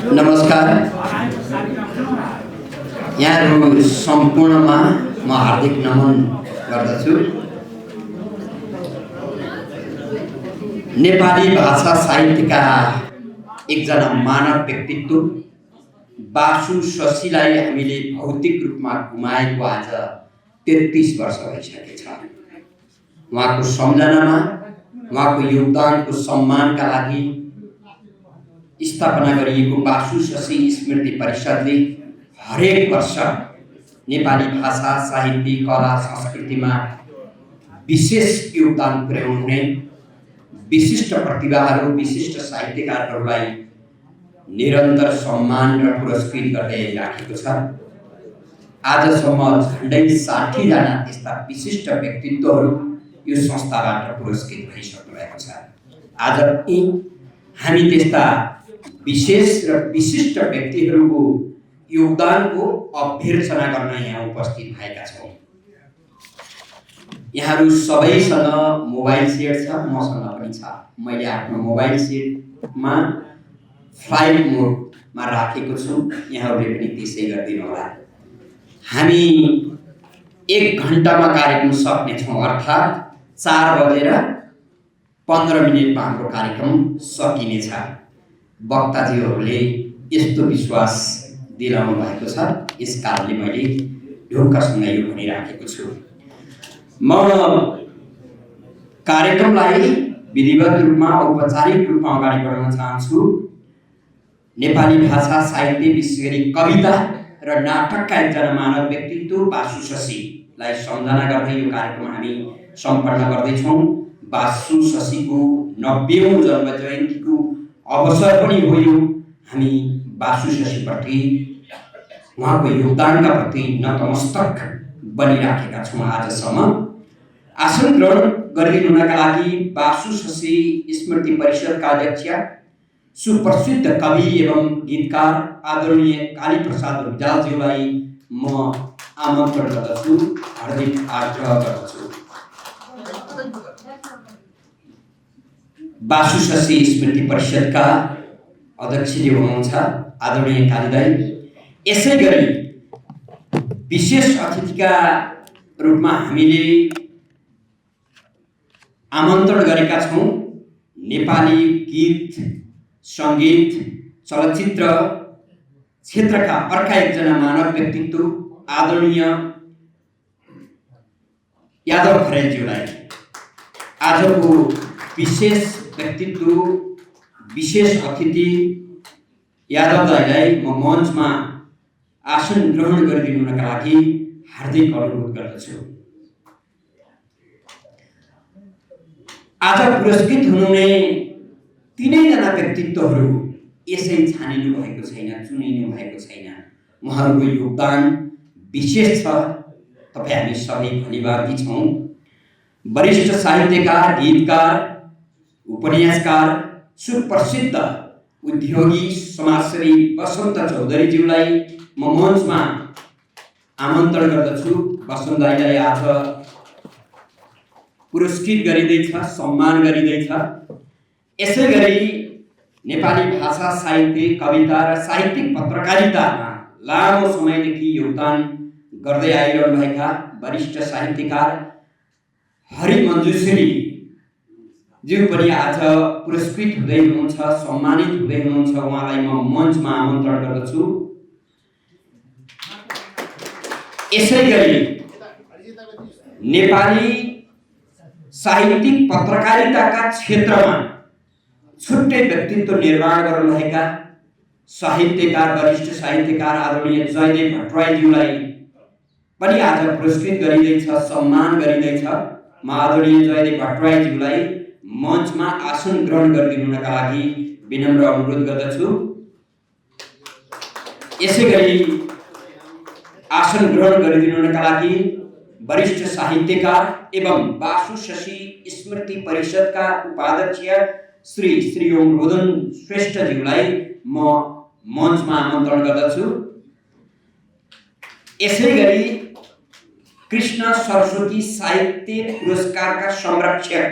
नमस्कार। यहाँहरू सम्पूर्णमा म हार्दिक नमन गर्दछु। नेपाली भाषा साहित्यका एकजना मानव व्यक्तित्व बासु शशीलाई हामीले भौतिक रूपमा गुमाएको आज 33 वर्ष भइसकेको छ। उहाँको सम्झनामा उहाँको योगदानको सम्मानका लागि स्थापना गरिएको बासु शशी स्मृति परिषदले हरेक वर्ष नेपाली भाषा साहित्य कला संस्कृतिमा विशेष योगदान पुर्याउने विशिष्ट प्रतिभाहरू विशिष्ट साहित्यकारहरूलाई निरन्तर सम्मान र पुरस्कृत गर्दै राखेको छ। आजसम्म झन्डै 60 जना त्यस्ता विशिष्ट व्यक्तित्वहरू यो संस्थाबाट पुरस्कृत भइसक्नु भएको छ। आज हामी त्यस्ता विशेष र विशिष्ट व्यक्तिहरूको योगदानको अभ्यर्चना गर्न यहाँ उपस्थित भएका छौँ। यहाँहरू सबैसँग मोबाइल सेट छ, मसँग पनि छ। मैले आफ्नो मोबाइल सेटमा फ्लाइट मोडमा राखेको छु, यहाँहरूले पनि त्यसै गरिदिनु होला। हामी 1 घन्टामा कार्यक्रम सक्नेछौँ, अर्थात् 4:15 हाम्रो कार्यक्रम सकिनेछ। वक्ताजीहरूले यस्तो विश्वास दिलाउनु भएको छ, यस कारणले मैले ढुक्कसँग यो भनिराखेको छु। म कार्यक्रमलाई विधिवत रूपमा औपचारिक रूपमा अगाडि बढाउन चाहन्छु। नेपाली भाषा साहित्य विशेष गरी कविता र नाटकका एकजना मानव व्यक्तित्व बासु शशीलाई सम्झना गर्दै यो कार्यक्रम हामी सम्पन्न गर्दैछौँ। बासु शशीको 90औं जन्म जयन्तीको अवसर पनि हो यो। हामी बासु शशीप्रति उहाँको योगदानका प्रति नतमस्तक बनिराखेका छौँ आजसम्म। आसन ग्रहण गरिदिनुका लागि बासु शशी स्मृति परिषदका अध्यक्ष सुप्रसिद्ध कवि एवं गीतकार आदरणीय कालीप्रसाद रुजालज्यूलाई म आमन्त्रण गर्दछु, हार्दिक आग्रह गर्दछु। बासु शशी स्मृति परिषदका अध्यक्षजी हुनुहुन्छ आदरणीय कालीदाई। यसै गरी विशेष अतिथिका रूपमा हामीले आमन्त्रण गरेका छौँ नेपाली गीत सङ्गीत चलचित्र क्षेत्रका अर्का एकजना मानव व्यक्तित्व आदरणीय यादव खरेलज्यूलाई। आजको विशेष व्यक्तित्व विशेष अतिथि यादव दाईलाई म मञ्चमा आसन ग्रहण गरिदिनुका लागि हार्दिक अनुरोध गर्दछु। आज पुरस्कृत हुनुहुने 3 जना व्यक्तित्वहरू यसै छानिनु भएको छैन, चुनिनु भएको छैन। उहाँहरूको योगदान विशेष छ। तपाईँ हामी सबै धन्यवादी छौँ। वरिष्ठ साहित्यकार, गीतकार, उपन्यासकार, सुप्रसिद्ध उद्योगी समाजसेवी बसन्त चौधरीज्यूलाई म मञ्चमा आमन्त्रण गर्दछु। बसन्त दाईलाई आज पुरस्कृत गरिँदैछ, सम्मान गरिँदैछ। यसै गरी नेपाली भाषा साहित्य कविता र साहित्यिक पत्रकारितामा लामो समयदेखि योगदान गर्दै आइरहनुभएका वरिष्ठ साहित्यकार हरि मञ्जुश्री ज्यू पनि आज पुरस्कृत हुँदै हुनुहुन्छ, सम्मानित हुँदै हुनुहुन्छ। उहाँलाई म मञ्चमा आमन्त्रण गर्दछु। यसै गरी नेपाली साहित्यिक पत्रकारिताका क्षेत्रमा छुट्टै व्यक्तित्व निर्माण गर्नुभएका साहित्यकार वरिष्ठ साहित्यकार आदरणीय जयदेव भट्टराईज्यूलाई पनि आज पुरस्कृत गरिँदैछ, सम्मान गरिँदैछ। म आदरणीय जयदेव भट्टराईज्यूलाई मञ्चमा आसन ग्रहण गरिदिनुका लागि विनम्र अनुरोध गर्दछु। यसै गरी आसन ग्रहण गरिदिनुका लागि वरिष्ठ साहित्यकार एवं बासु शशी स्मृति परिषदका उपाध्यक्ष श्री ओम रोदन श्रेष्ठज्यूलाई म मञ्चमा आमन्त्रण गर्दछु। यसै गरी कृष्ण सरस्वती साहित्य पुरस्कारका संरक्षक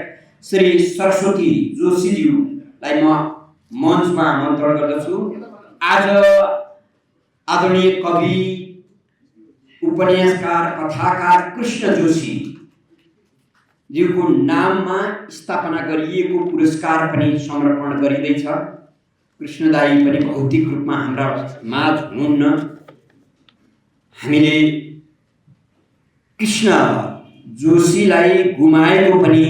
श्री सरस्वती जोशीज्यूलाई म मञ्चमा आमन्त्रण गर्दछु। आज आदरणीय कवि, उपन्यासकार, कथाकार कृष्ण जोशी ज्यूको नाममा स्थापना गरिएको पुरस्कार पनि समर्पण गरिँदैछ। कृष्ण दाई पनि भौतिक रूपमा हाम्रा माझ हुनुहुन्न। हामीले कृष्ण जोशीलाई गुमाएको पनि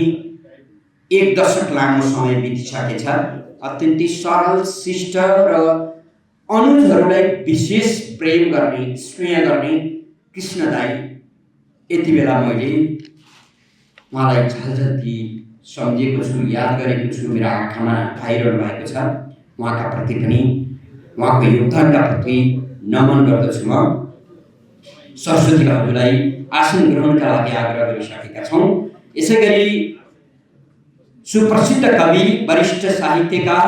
1 दशक लामो समय बितिसकेछ। अत्यन्तै सरल, शिष्ट र अनुजहरूलाई विशेष प्रेम गर्ने, स्नेह गर्ने कृष्ण दाई यति बेला मैले उहाँलाई झल्झल्ती सम्झेको छु, याद गरेको छु। मेरो आँखामा आइरहनु भएको छ। उहाँका प्रति पनि, उहाँको योगदानका प्रति नमन गर्दछु। म सरस्वती हजुरलाई आसन ग्रहणका लागि आग्रह गरिसकेका छौँ। यसै गरी सुप्रसिद्ध कवि, वरिष्ठ साहित्यकार,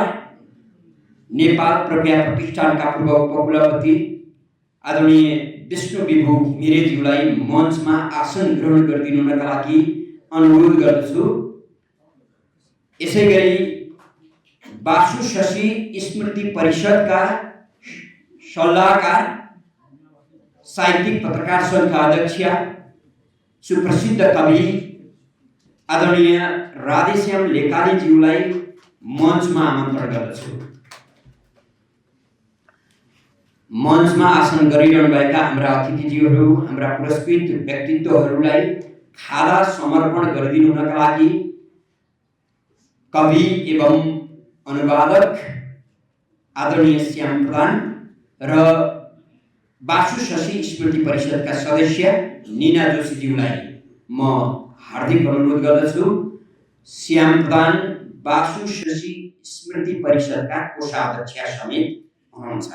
नेपाल प्रज्ञा प्रतिष्ठानका पूर्व उपकुलपति आदरणीय विष्णु विभु घिमिरेज्यूलाई मञ्चमा आसन ग्रहण गरिदिनुका लागि अनुरोध गर्दछु। यसै गरी बासु शशी स्मृति परिषदका सल्लाहकार, साहित्यिक पत्रकार सङ्घका अध्यक्ष, सुप्रसिद्ध कवि आदरणीय राधेश्याम लेकालीज्यूलाई मञ्चमा आमन्त्रण गर्दछु। मञ्चमा आसन गरिरहनुभएका हाम्रा अतिथिज्यूहरू, हाम्रा पुरस्कृत व्यक्तित्वहरूलाई खादा समर्पण गरिदिनु हुनका लागि कवि एवं अनुवादक आदरणीय श्याम प्रधान र बासु शशी स्मृति परिषदका सदस्य नीना जोशीज्यूलाई म हार्दिक अनुरोध गर्दछु। श्याम प्रधान बासु शशी स्मृति परिषदका कोषाध्यक्ष समेत हुनुहुन्छ।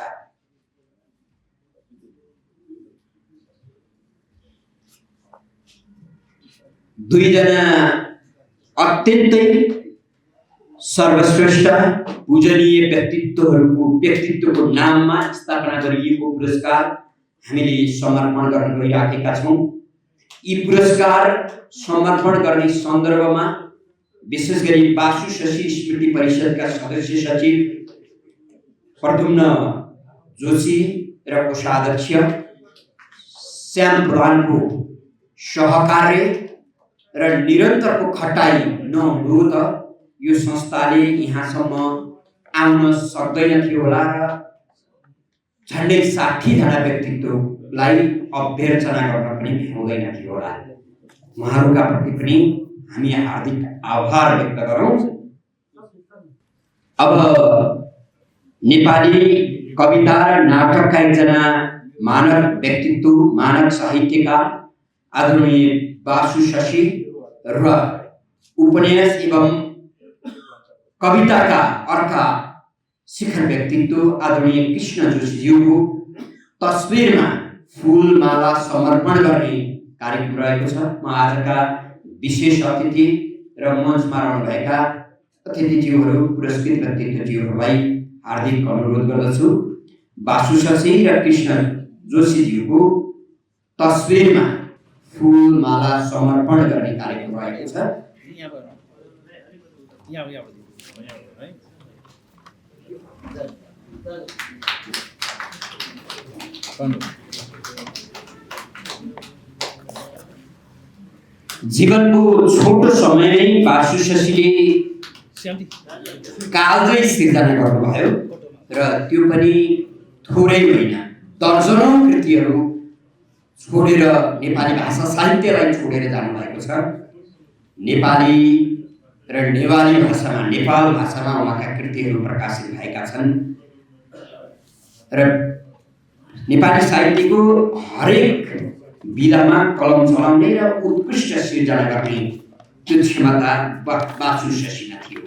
दुईजना अत्यन्तै सर्वश्रेष्ठ पूजनीय व्यक्तित्वको नाममा स्थापना गरिएको पुरस्कार हामीले समर्पण गर्न गइराखेका छौँ। यी पुरस्कार समर्पण गर्ने सन्दर्भमा विशेष गरी बासु शशी स्मृति परिषदका सदस्य सचिव प्रद्युम्न जोशी र कोषाध्यक्ष श्याम प्रधानको सहकार्य र निरन्तरको खटाइ नहुनु त यो संस्थाले यहाँसम्म आउन सक्दैन थियो होला र झन्डै 60 जना व्यक्तित्वलाई अभ्यर्चना गर्न पनि भ्याउँदैन थियो होला। उहाँहरूका प्रति पनि हामी हार्दिक आभार व्यक्त गरौँ। अब नेपाली कविता र नाटकका एकजना मानक व्यक्तित्व, मानक साहित्यकार आदरणीय बासु शशी र उपन्यास एवं कविताका अर्का शिखर व्यक्तित्व आदरणीय कृष्ण जोशीज्यूको तस्बिरमा फूलमाला समर्पण गर्ने कार्यक्रम रहेको छ। म आजका विशेष अतिथि र मञ्चमा रहनुभएका अतिथिज्यूहरू, पुरस्कृत व्यक्तित्वज्यूहरूलाई हार्दिक अनुरोध गर्दछु। बासु शशी र कृष्ण जोशीज्यूको तस्बिरमा फूलमाला समर्पण गर्ने कार्यक्रम रहेको छ। जीवनको छोटो समयमै बासु शशीले कालजै सिर्जना गर्नुभयो र त्यो पनि थोरै होइन, दर्जनौं कृतिहरू छोडेर नेपाली भाषा साहित्यलाई छोडेर जानुभएको छ। नेपाली र नेवाली भाषामा, नेपाल भाषामा उहाँका कृतिहरू प्रकाशित भएका छन् र नेपाली साहित्यको हरेक विधामा कलम चलाउने र उत्कृष्ट सिर्जना गर्ने त्यो क्षमता बासु शशीमा थियो।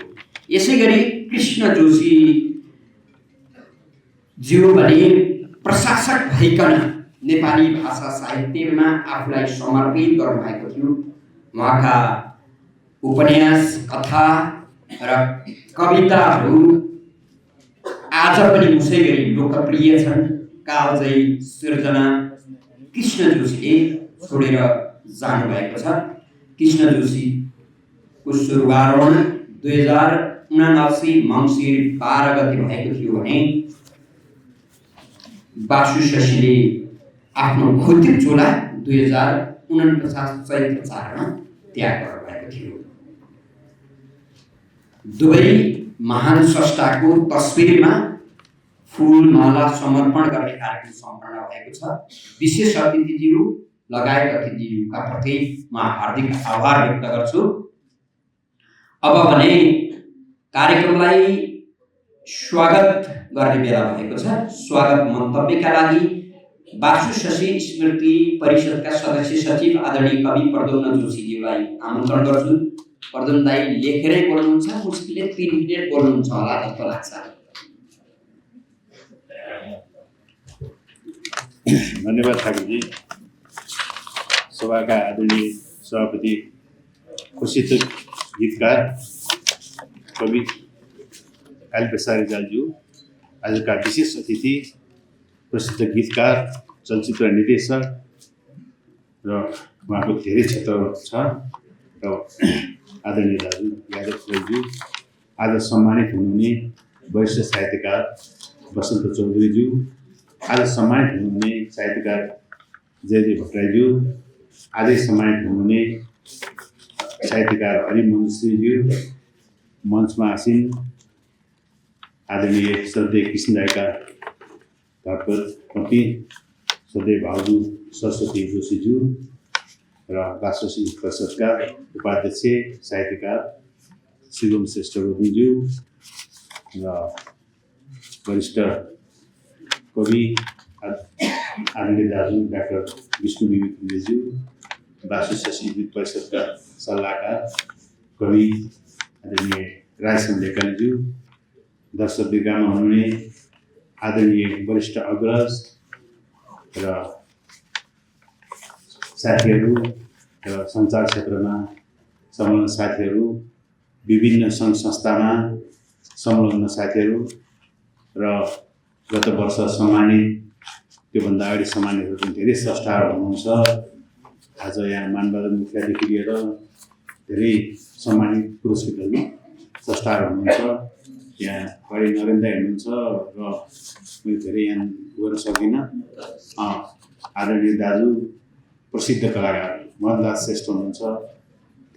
यसै गरी कृष्ण जोशी ज्यू पनि प्रशासक भइकन नेपाली भाषा साहित्यमा आफूलाई समर्पित गर्नुभएको थियो। उहाँका उपन्यास, कथा र कविताहरू आज पनि उसै गरी लोकप्रिय छन्। कालजयी सिर्जना कृष्ण जोशीले छोडेर जानुभएको छ। कृष्ण जोशीको शुभारम्भ 2079 मङ्सिर 12 गते भएको थियो भने बासु शशीले आफ्नो भौतिक झोला 2049 चैत्र 4 मा त्याग गर्नुभएको थियो। दुवै महान स्रष्टाको तस्बिरमा फूल माला समर्पण गर्ने कार्यक्रम सम्पन्न भएको छ। विशेष अतिथिज्यू लगायत अतिथिज्यूका प्रति म हार्दिक आभार व्यक्त गर्छु। अब भने कार्यक्रमलाई स्वागत गर्ने बेला भएको छ। स्वागत मन्तव्यका लागि बासु शशी स्मृति परिषदका सदस्य सचिव आदरणीय कवि प्रद्युम्न जोशीज्यूलाई आमन्त्रण गर्छु। प्रद्युम्न दाइ लेखेरै बोल्नुहुन्छ, मुस्किलले 3 मिनेट बोल्नुहुन्छ होला जस्तो लाग्छ। धन्यवाद ठाकुरजी। सभाका आदरणीय सभापति, प्रसिद्ध गीतकार कवि कालीप्रसाद रिजालज्यू, आजका विशेष अतिथि प्रसिद्ध गीतकार, चलचित्र निर्देशक र उहाँको धेरै क्षेत्रहरू छ र आदरणीय दाजु यादव खरेलज्यू, आज सम्मानित हुनुहुने वरिष्ठ साहित्यकार वसन्त चौधरीज्यू, आज सम्मानित हुनुहुने साहित्यकार जयदेव भट्टराईज्यू, आजै सम्मानित हुनुहुने साहित्यकार हरिमोहनश्रीज्यू, मञ्चमा आसीन आदरणीय श्रद्धेय कृष्ण राईका धर्मपत्नी श्रद्धेय भाउजू सरस्वती जोशीज्यू र बासु परिषदका उपाध्यक्ष साहित्यकार शिवम श्रेष्ठ गोविन्दज्यू र वरिष्ठ कवि आदरणीय दाजु डाक्टर विष्णु विवेकज्यू, बासु शशी परिषदका सल्लाहकार कवि आदरणीय रायसम लेकाज्यू, दर्शकवृन्दमा हुनुहुने आदरणीय वरिष्ठ अग्रज र साथीहरू र सञ्चार क्षेत्रमा संलग्न साथीहरू, विभिन्न सङ्घ संस्थामा संलग्न साथीहरू र गत वर्ष सम्मानित, त्योभन्दा अगाडि सम्मानितहरू पनि धेरै स्रष्टाहरू हुनुहुन्छ। आज यहाँ मानबहादुर मुखियादेखि लिएर धेरै सम्मानित पुरस्कृतहरू स्रष्टाहरू हुनुहुन्छ। यहाँ अगाडि नरेन्द्र हुनुहुन्छ र मैले धेरै यहाँ गर्न सकिनँ। आदरणीय दाजु प्रसिद्ध कलाकार मदनलाल श्रेष्ठ हुनुहुन्छ।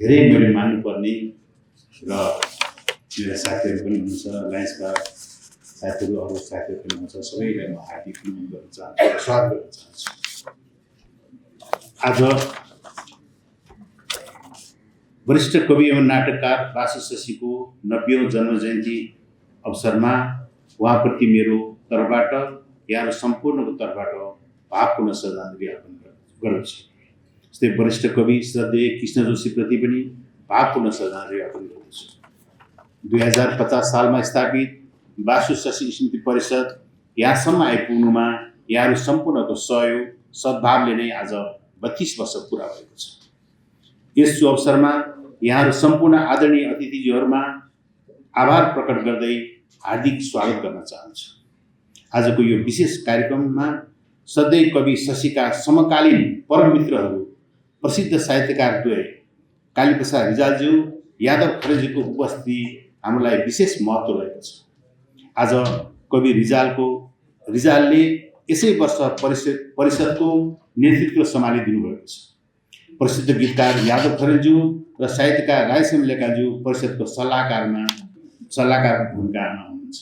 धेरै मैले मान्नुपर्ने र मेरा साथीहरू पनि हुनुहुन्छ, लायन्सका साथीहरू, अरू साथीहरू पनि हुनुहुन्छ। सबैलाई म हार्दिक नमन गर्न चाहन्छु, स्वागत गर्न चाहन्छु। आज वरिष्ठ कवि एवं नाटककार बासु शशीको 90औं जन्म जयन्ती अवसरमा उहाँप्रति मेरो तर्फबाट, यहाँ सम्पूर्णको तर्फबाट भावपूर्ण श्रद्धाञ्जली अर्पण गर्दछु। जस्तै वरिष्ठ कवि श्रद्धेय कृष्ण जोशीप्रति पनि भावपूर्ण श्रद्धाञ्जली अर्पण गर्दछु। 2050 सालमा स्थापित बासु शशी स्मृति परिषद यहाँसम्म आइपुग्नुमा यहाँहरू सम्पूर्णको सहयोग सद्भावले नै आज 32 वर्ष पुरा भएको छ। यस शुभ अवसरमा यहाँहरू सम्पूर्ण आदरणीय अतिथिज्यूहरूमा आभार प्रकट गर्दै हार्दिक स्वागत गर्न चाहन्छु। आजको यो विशेष कार्यक्रममा सधैँ कवि शशीका समकालीन परम मित्रहरू प्रसिद्ध साहित्यकार द्वय कालीप्रसाद रिजालज्यू, यादव खरेलज्यूको उपस्थिति हाम्रो लागि विशेष महत्त्व रहेको छ। आज कवि रिजालले यसै वर्ष परिषदको नेतृत्व सम्हालिदिनु भएको छ। प्रसिद्ध गीतकार यादव खरेलज्यू र साहित्यकार रायसम लेकाज्यू परिषदको सल्लाहकार भूमिकामा हुनुहुन्छ।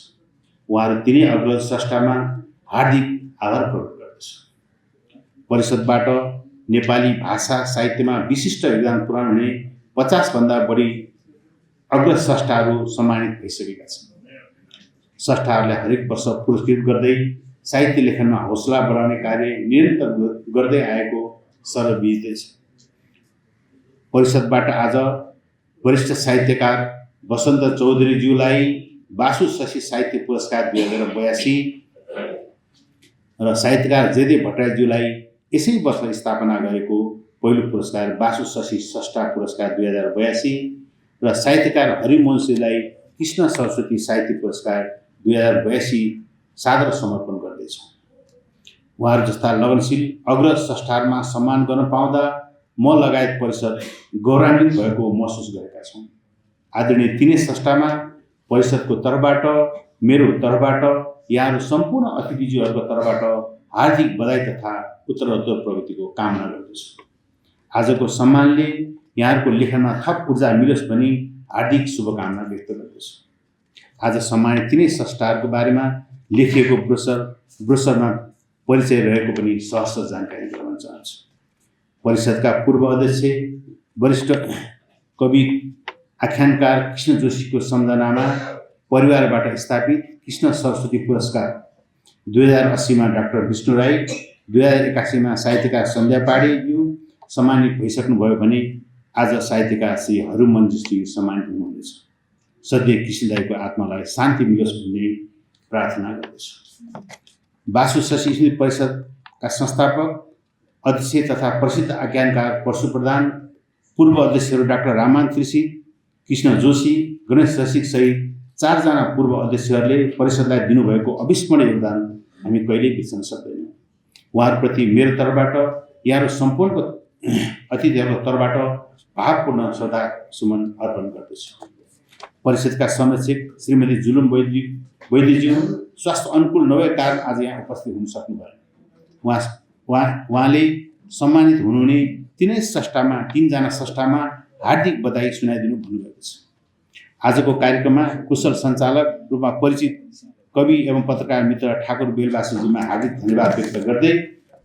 उहाँहरू तिनै अग्रज स्रष्टामा हार्दिक आभार प्रकट गर्दछु। परिषदबाट नेपाली भाषा साहित्यमा विशिष्ट योगदान पुर्याउने 50 भन्दा बढी अग्रज स्रष्टाहरू सम्मानित भइसकेका छन्। स्रष्टाहरूलाई हरेक वर्ष पुरस्कृत गर्दै साहित्य लेखनमा हौसला बढाउने कार्य निरन्तर गर्दै आएको सर्वविदित छ। परिषदबाट आज वरिष्ठ साहित्यकार वसन्त चौधरीज्यूलाई बासु शशी साहित्य पुरस्कार 2082 र साहित्यकार जयदेव भट्टराईज्यूलाई यसै वर्ष स्थापना गरेको पहिलो पुरस्कार बासु शशी स्रष्टा पुरस्कार 2082 र साहित्यकार हरिमोहनश्रीलाई कृष्ण सरस्वती साहित्य पुरस्कार 2082 सादर समर्पण गर्दैछौँ। उहाँहरू जस्ता लगनशील अग्रज स्रष्टाहरूमा सम्मान गर्न पाउँदा म लगायत परिषद गौरवान्वित भएको महसुस गरेका छौँ। आदरणीय तिनै स्रष्टामा परिषदको तर्फबाट, मेरो तर्फबाट यहाँहरू सम्पूर्ण अतिथिज्यूहरूको तर्फबाट हार्दिक बधाई तथा उत्तरोत्तर प्रगतिको कामना गर्दछु। आजको सम्मानले यहाँहरूको लेखनमा थप ऊर्जा मिलोस् भनी हार्दिक शुभकामना व्यक्त गर्दछु। आज सम्मानित तिनै संस्थाहरूको बारेमा लेखिएको ब्रोसरमा परिचय रहेको पनि सहर्ष जानकारी गराउन चाहन्छु। परिषदका पूर्व अध्यक्ष वरिष्ठ कवि आख्यानकार कृष्ण जोशीको सम्झनामा परिवारबाट स्थापित कृष्ण सरस्वती पुरस्कार 2080 डाक्टर विष्णु राई, 2081 साहित्यकार सन्ध्या पाडेज्यू सम्मानित भइसक्नुभयो भने आज साहित्यकार श्री हरुमनजी सम्मानित हुनुहुनेछ। सधैँ कृष्ण दाईको आत्मालाई शान्ति मिलोस् भन्ने प्रार्थना गर्दछु। बासु शशी स्मृति परिषदका संस्थापक अध्यक्ष तथा प्रसिद्ध आज्ञानकार परशु प्रधान, पूर्व अध्यक्षहरू डाक्टर रामान त्रिसी, कृष्ण जोशी, गणेश रसिक सहित 4 जना पूर्व अध्यक्षहरूले परिषदलाई दिनुभएको अविस्मरणीय योगदान हामी कहिल्यै बिर्सन सक्दैनौँ। उहाँहरूप्रति मेरो तर्फबाट यहाँहरू सम्पूर्णको अतिथिहरूको तर्फबाट भावपूर्ण श्रद्धा सुमन अर्पण गर्दछु। परिषदका संरक्षक श्रीमती जुलुम वैद्यज्यू स्वास्थ्य अनुकूल नभएका कारण आज यहाँ उपस्थित हुन सक्नुभयो। उहाँले सम्मानित हुनुहुने 3 जना स्रष्टामा हार्दिक बधाई सुनाइदिनु भन्नुभएको छ। आजको कार्यक्रममा कुशल सञ्चालक रूपमा परिचित कवि एवं पत्रकार मित्र ठाकुर बेलबासीजीमा हार्दिक धन्यवाद व्यक्त गर्दै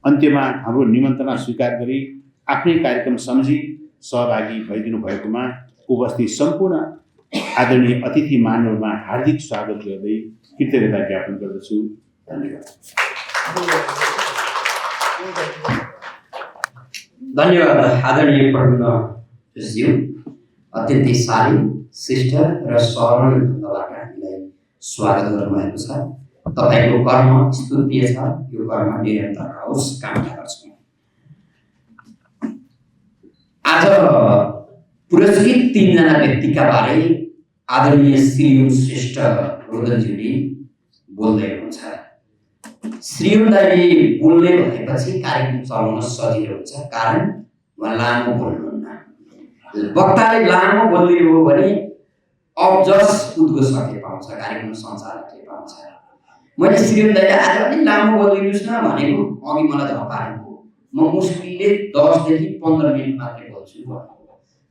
अन्त्यमा हाम्रो निमन्त्रणा स्वीकार गरी आफ्नै कार्यक्रम सम्झी सहभागी भइदिनु भएकोमा उपस्थित सम्पूर्ण आदरणीय अतिथि महानुभावमा हार्दिक स्वागत गर्दै कृतज्ञता ज्ञापन गर्दछु। धन्यवाद आदरणीय प्रबन्धज्यू, अत्यन्तै शालीन, शिष्ट र सरल ढङ्गबाट हामीलाई स्वागत गर्नुभएको छ। तपाईँको कर्म स्तुत्य छ, यो कर्म निरन्तर रहोस् कामना गर्छौँ। आज पुरस्कृत 3 जना व्यक्तिका बारे आदरणीय श्रीयुम श्रेष्ठ रोदनज्यूले बोल्दै हुनुहुन्छ। श्रीयुम दाइले बोल्ने भएपछि कार्यक्रम चलाउन सजिलो हुन्छ, कारण उहाँ लामो बोल्नुहुन्न। वक्ताले लामो बोलिदिनु हो भने अब्जस उद्घोषकले पाउँछ, कार्यक्रम सञ्चालकले पाउँछ। मैले श्रीयुम दाइले आज अलि लामो बोलिदिनुहोस् न भनेको अघि मलाई झपारेको, म मुस्किलले 10 देखि 15 मिनट मात्रै बोल्छु भन्नु।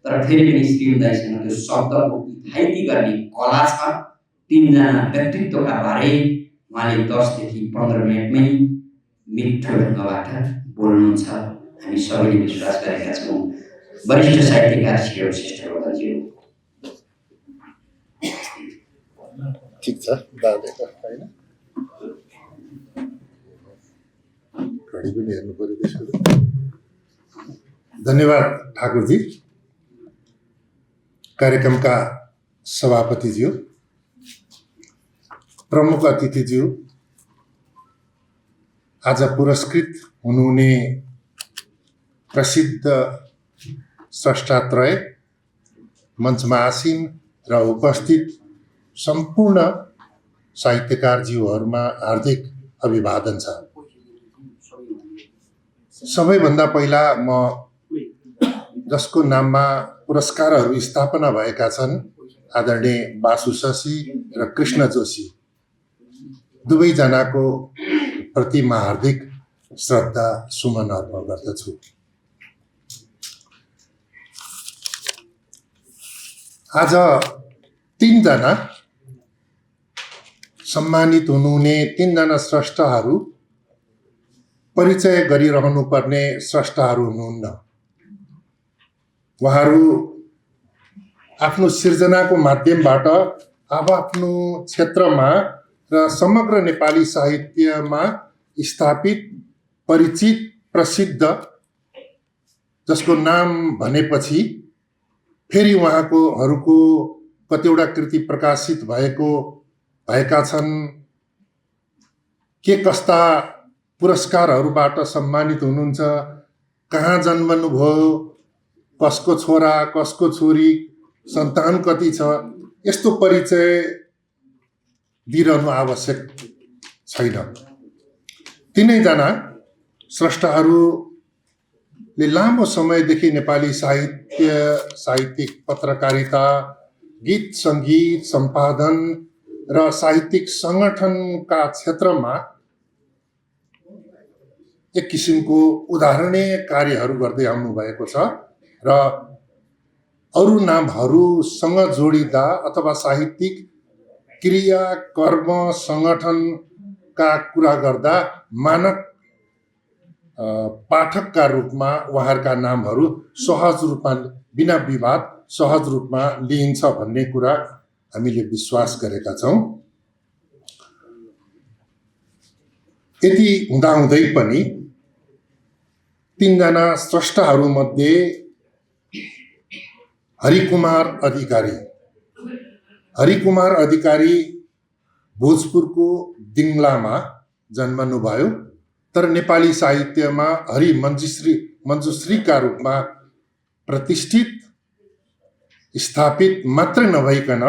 तर फेरि पनि श्रीयुम दाइसँग त्यो शब्दको इथाइती गर्ने कला छ। 3 जना व्यक्तित्वका बारे उहाँले 10 देखि 15 मिनटमै मिठो ढङ्गबाट बोल्नुहुन्छ। हामी सबैले विश्वास गरेका छौँ। वरिष्ठ साहित्यकार श्री श्रेष्ठ रोदनज्यू। ठिक छ, बाँडेको होइन, घडी पनि हेर्नु पर्यो त्यसको। धन्यवाद ठाकुरजी। कार्यक्रमका सभापतिज्यू, प्रमुख अतिथिज्यू, आज पुरस्कृत हुनुहुने प्रसिद्ध स्रष्टात्रय, मञ्चमा आसीन र उपस्थित सम्पूर्ण साहित्यकारज्यूहरूमा हार्दिक अभिवादन छ। सबैभन्दा पहिला म जसको नाममा पुरस्कारहरू स्थापना भएका छन्, आदरणीय बासु शशी र कृष्ण जोशी, दुवैजनाको प्रति म हार्दिक श्रद्धा सुमन अर्पण गर्दछु। आज 3 जना सम्मानित हुनुहुने 3 जना स्रष्टाहरू परिचय गरिरहनु पर्ने स्रष्टाहरू हुनुहुन्न। उहाँहरू आफ्नो सिर्जनाको माध्यमबाट आफ्नो क्षेत्रमा र समग्र नेपाली साहित्यमा स्थापित, परिचित, प्रसिद्ध, जसको नाम भनेपछि फेरि उहाँहरूको कतिवटा कृति प्रकाशित भएका छन्, के कस्ता पुरस्कारहरूबाट सम्मानित हुनुहुन्छ, कहाँ जन्मनुभयो, कसको छोरा, कसको छोरी, सन्तान कति छ, यस्तो परिचय दिइरहनु आवश्यक छैन। 3 जना स्रष्टाहरूले लामो समयदेखि नेपाली साहित्य, साहित्यिक पत्रकारिता, गीत सङ्गीत सम्पादन र साहित्यिक सङ्गठनका क्षेत्रमा एक किसिमको उदाहरणीय कार्यहरू गर्दै आउनुभएको छ र अरू नामहरूसँग जोडिँदा अथवा साहित्यिक क्रिया कर्म सङ्गठनका कुरा गर्दा मानक पाठकका रूपमा उहाँहरूका नामहरू सहज रूपमा बिना विवाद सहज रूपमा लिइन्छ भन्ने कुरा हामीले विश्वास गरेका छौँ। यति हुँदाहुँदै पनि तीनजना स्रष्टाहरूमध्ये हरिकुमार अधिकारी भोजपुरको दिङ्लामा जन्मनुभयो, तर नेपाली साहित्यमा हरि मञ्जुश्रीका रूपमा प्रतिष्ठित स्थापित मात्र नभइकन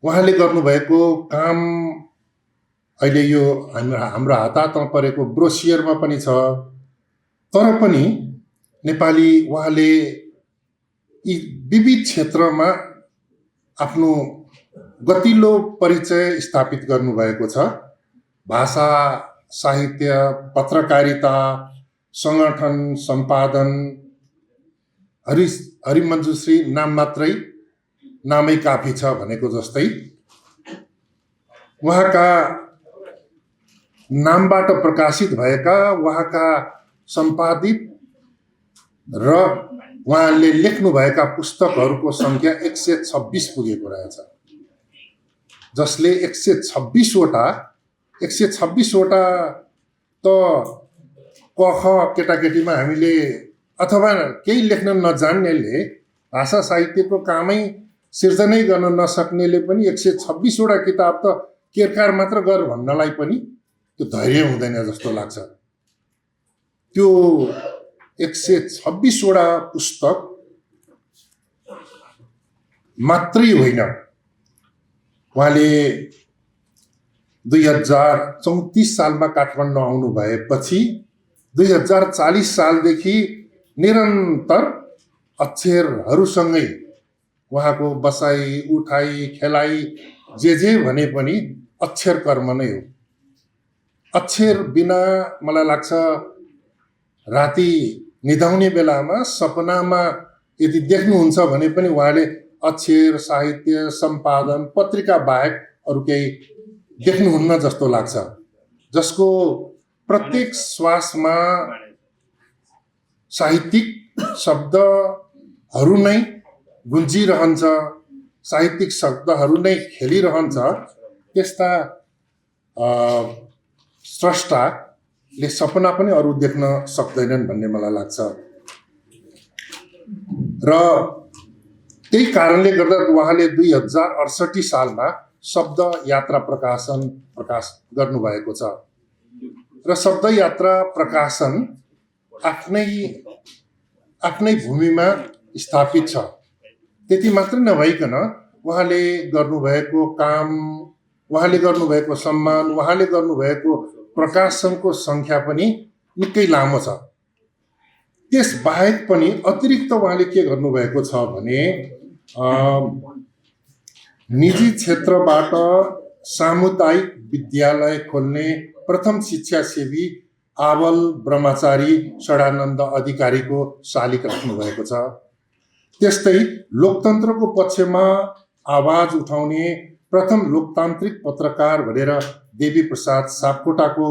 उहाँले गर्नुभएको काम अहिले यो हाम्रो हातमा परेको ब्रोसियरमा पनि छ। तर पनि नेपाली उहाँले यी विविध क्षेत्रमा आफ्नो गतिलो परिचय स्थापित गर्नुभएको छ। भाषा, साहित्य, पत्रकारिता, सङ्गठन, सम्पादन, हरिमञ्जुश्री नाम मात्रै नामै काफी छ भनेको जस्तै उहाँका नामबाट प्रकाशित भएका, उहाँका सम्पादित र उहाँले लेख्नुभएका पुस्तकहरूको सङ्ख्या 126 पुगेको रहेछ, जसले 126वटा त कख केटाकेटीमा हामीले अथवा केही लेख्न नजान्नेले, भाषा साहित्यको कामै सिर्जनै गर्न नसक्नेले पनि 126वटा किताब त केरकार मात्र गर भन्नलाई पनि त्यो धैर्य हुँदैन जस्तो लाग्छ। त्यो 126वटा पुस्तक मात्रै होइन, उहाँले 2034 सालमा काठमाडौँ आउनु भएपछि 2040 सालदेखि निरन्तर अक्षरहरूसँगै उहाँको बसाइ उठाइ खेलाइ जे भने पनि अक्षर कर्म नै हो। अक्षर बिना मलाई लाग्छ राति निदाउने बेलामा सपनामा यदि देख्नुहुन्छ भने पनि उहाँले अक्षर, साहित्य, सम्पादन, पत्रिका बाहेक अरू केही देख्नुहुन्न जस्तो लाग्छ, जसको प्रत्येक श्वासमा साहित्यिक शब्दहरू नै गुन्जिरहन्छ, साहित्यिक शब्दहरू नै खेलिरहन्छ। त्यस्ता स्रष्टाले सपना पनि अरू देख्न सक्दैनन् भन्ने मलाई लाग्छ। र त्यही कारणले गर्दा उहाँले 2068 सालमा शब्द यात्रा प्रकाश गर्नुभएको छ र शब्द यात्रा प्रकाशन आफ्नै भूमिमा स्थापित छ। त्यति मात्र नभइकन उहाँले गर्नुभएको काम, उहाँले गर्नुभएको सम्मान, उहाँले गर्नुभएको प्रकाशनको सङ्ख्या पनि निकै लामो छ। त्यस बाहेक पनि अतिरिक्त उहाँले के गर्नुभएको छ भने निजी क्षेत्रबाट सामुदायिक विद्यालय खोल्ने प्रथम शिक्षासेवी आवल ब्रह्मचारी षडानन्द अधिकारीको शालिक राख्नुभएको छ। त्यस्तै लोकतन्त्रको पक्षमा आवाज उठाउने प्रथम लोकतान्त्रिक पत्रकार भनेर देवी प्रसाद सापकोटाको,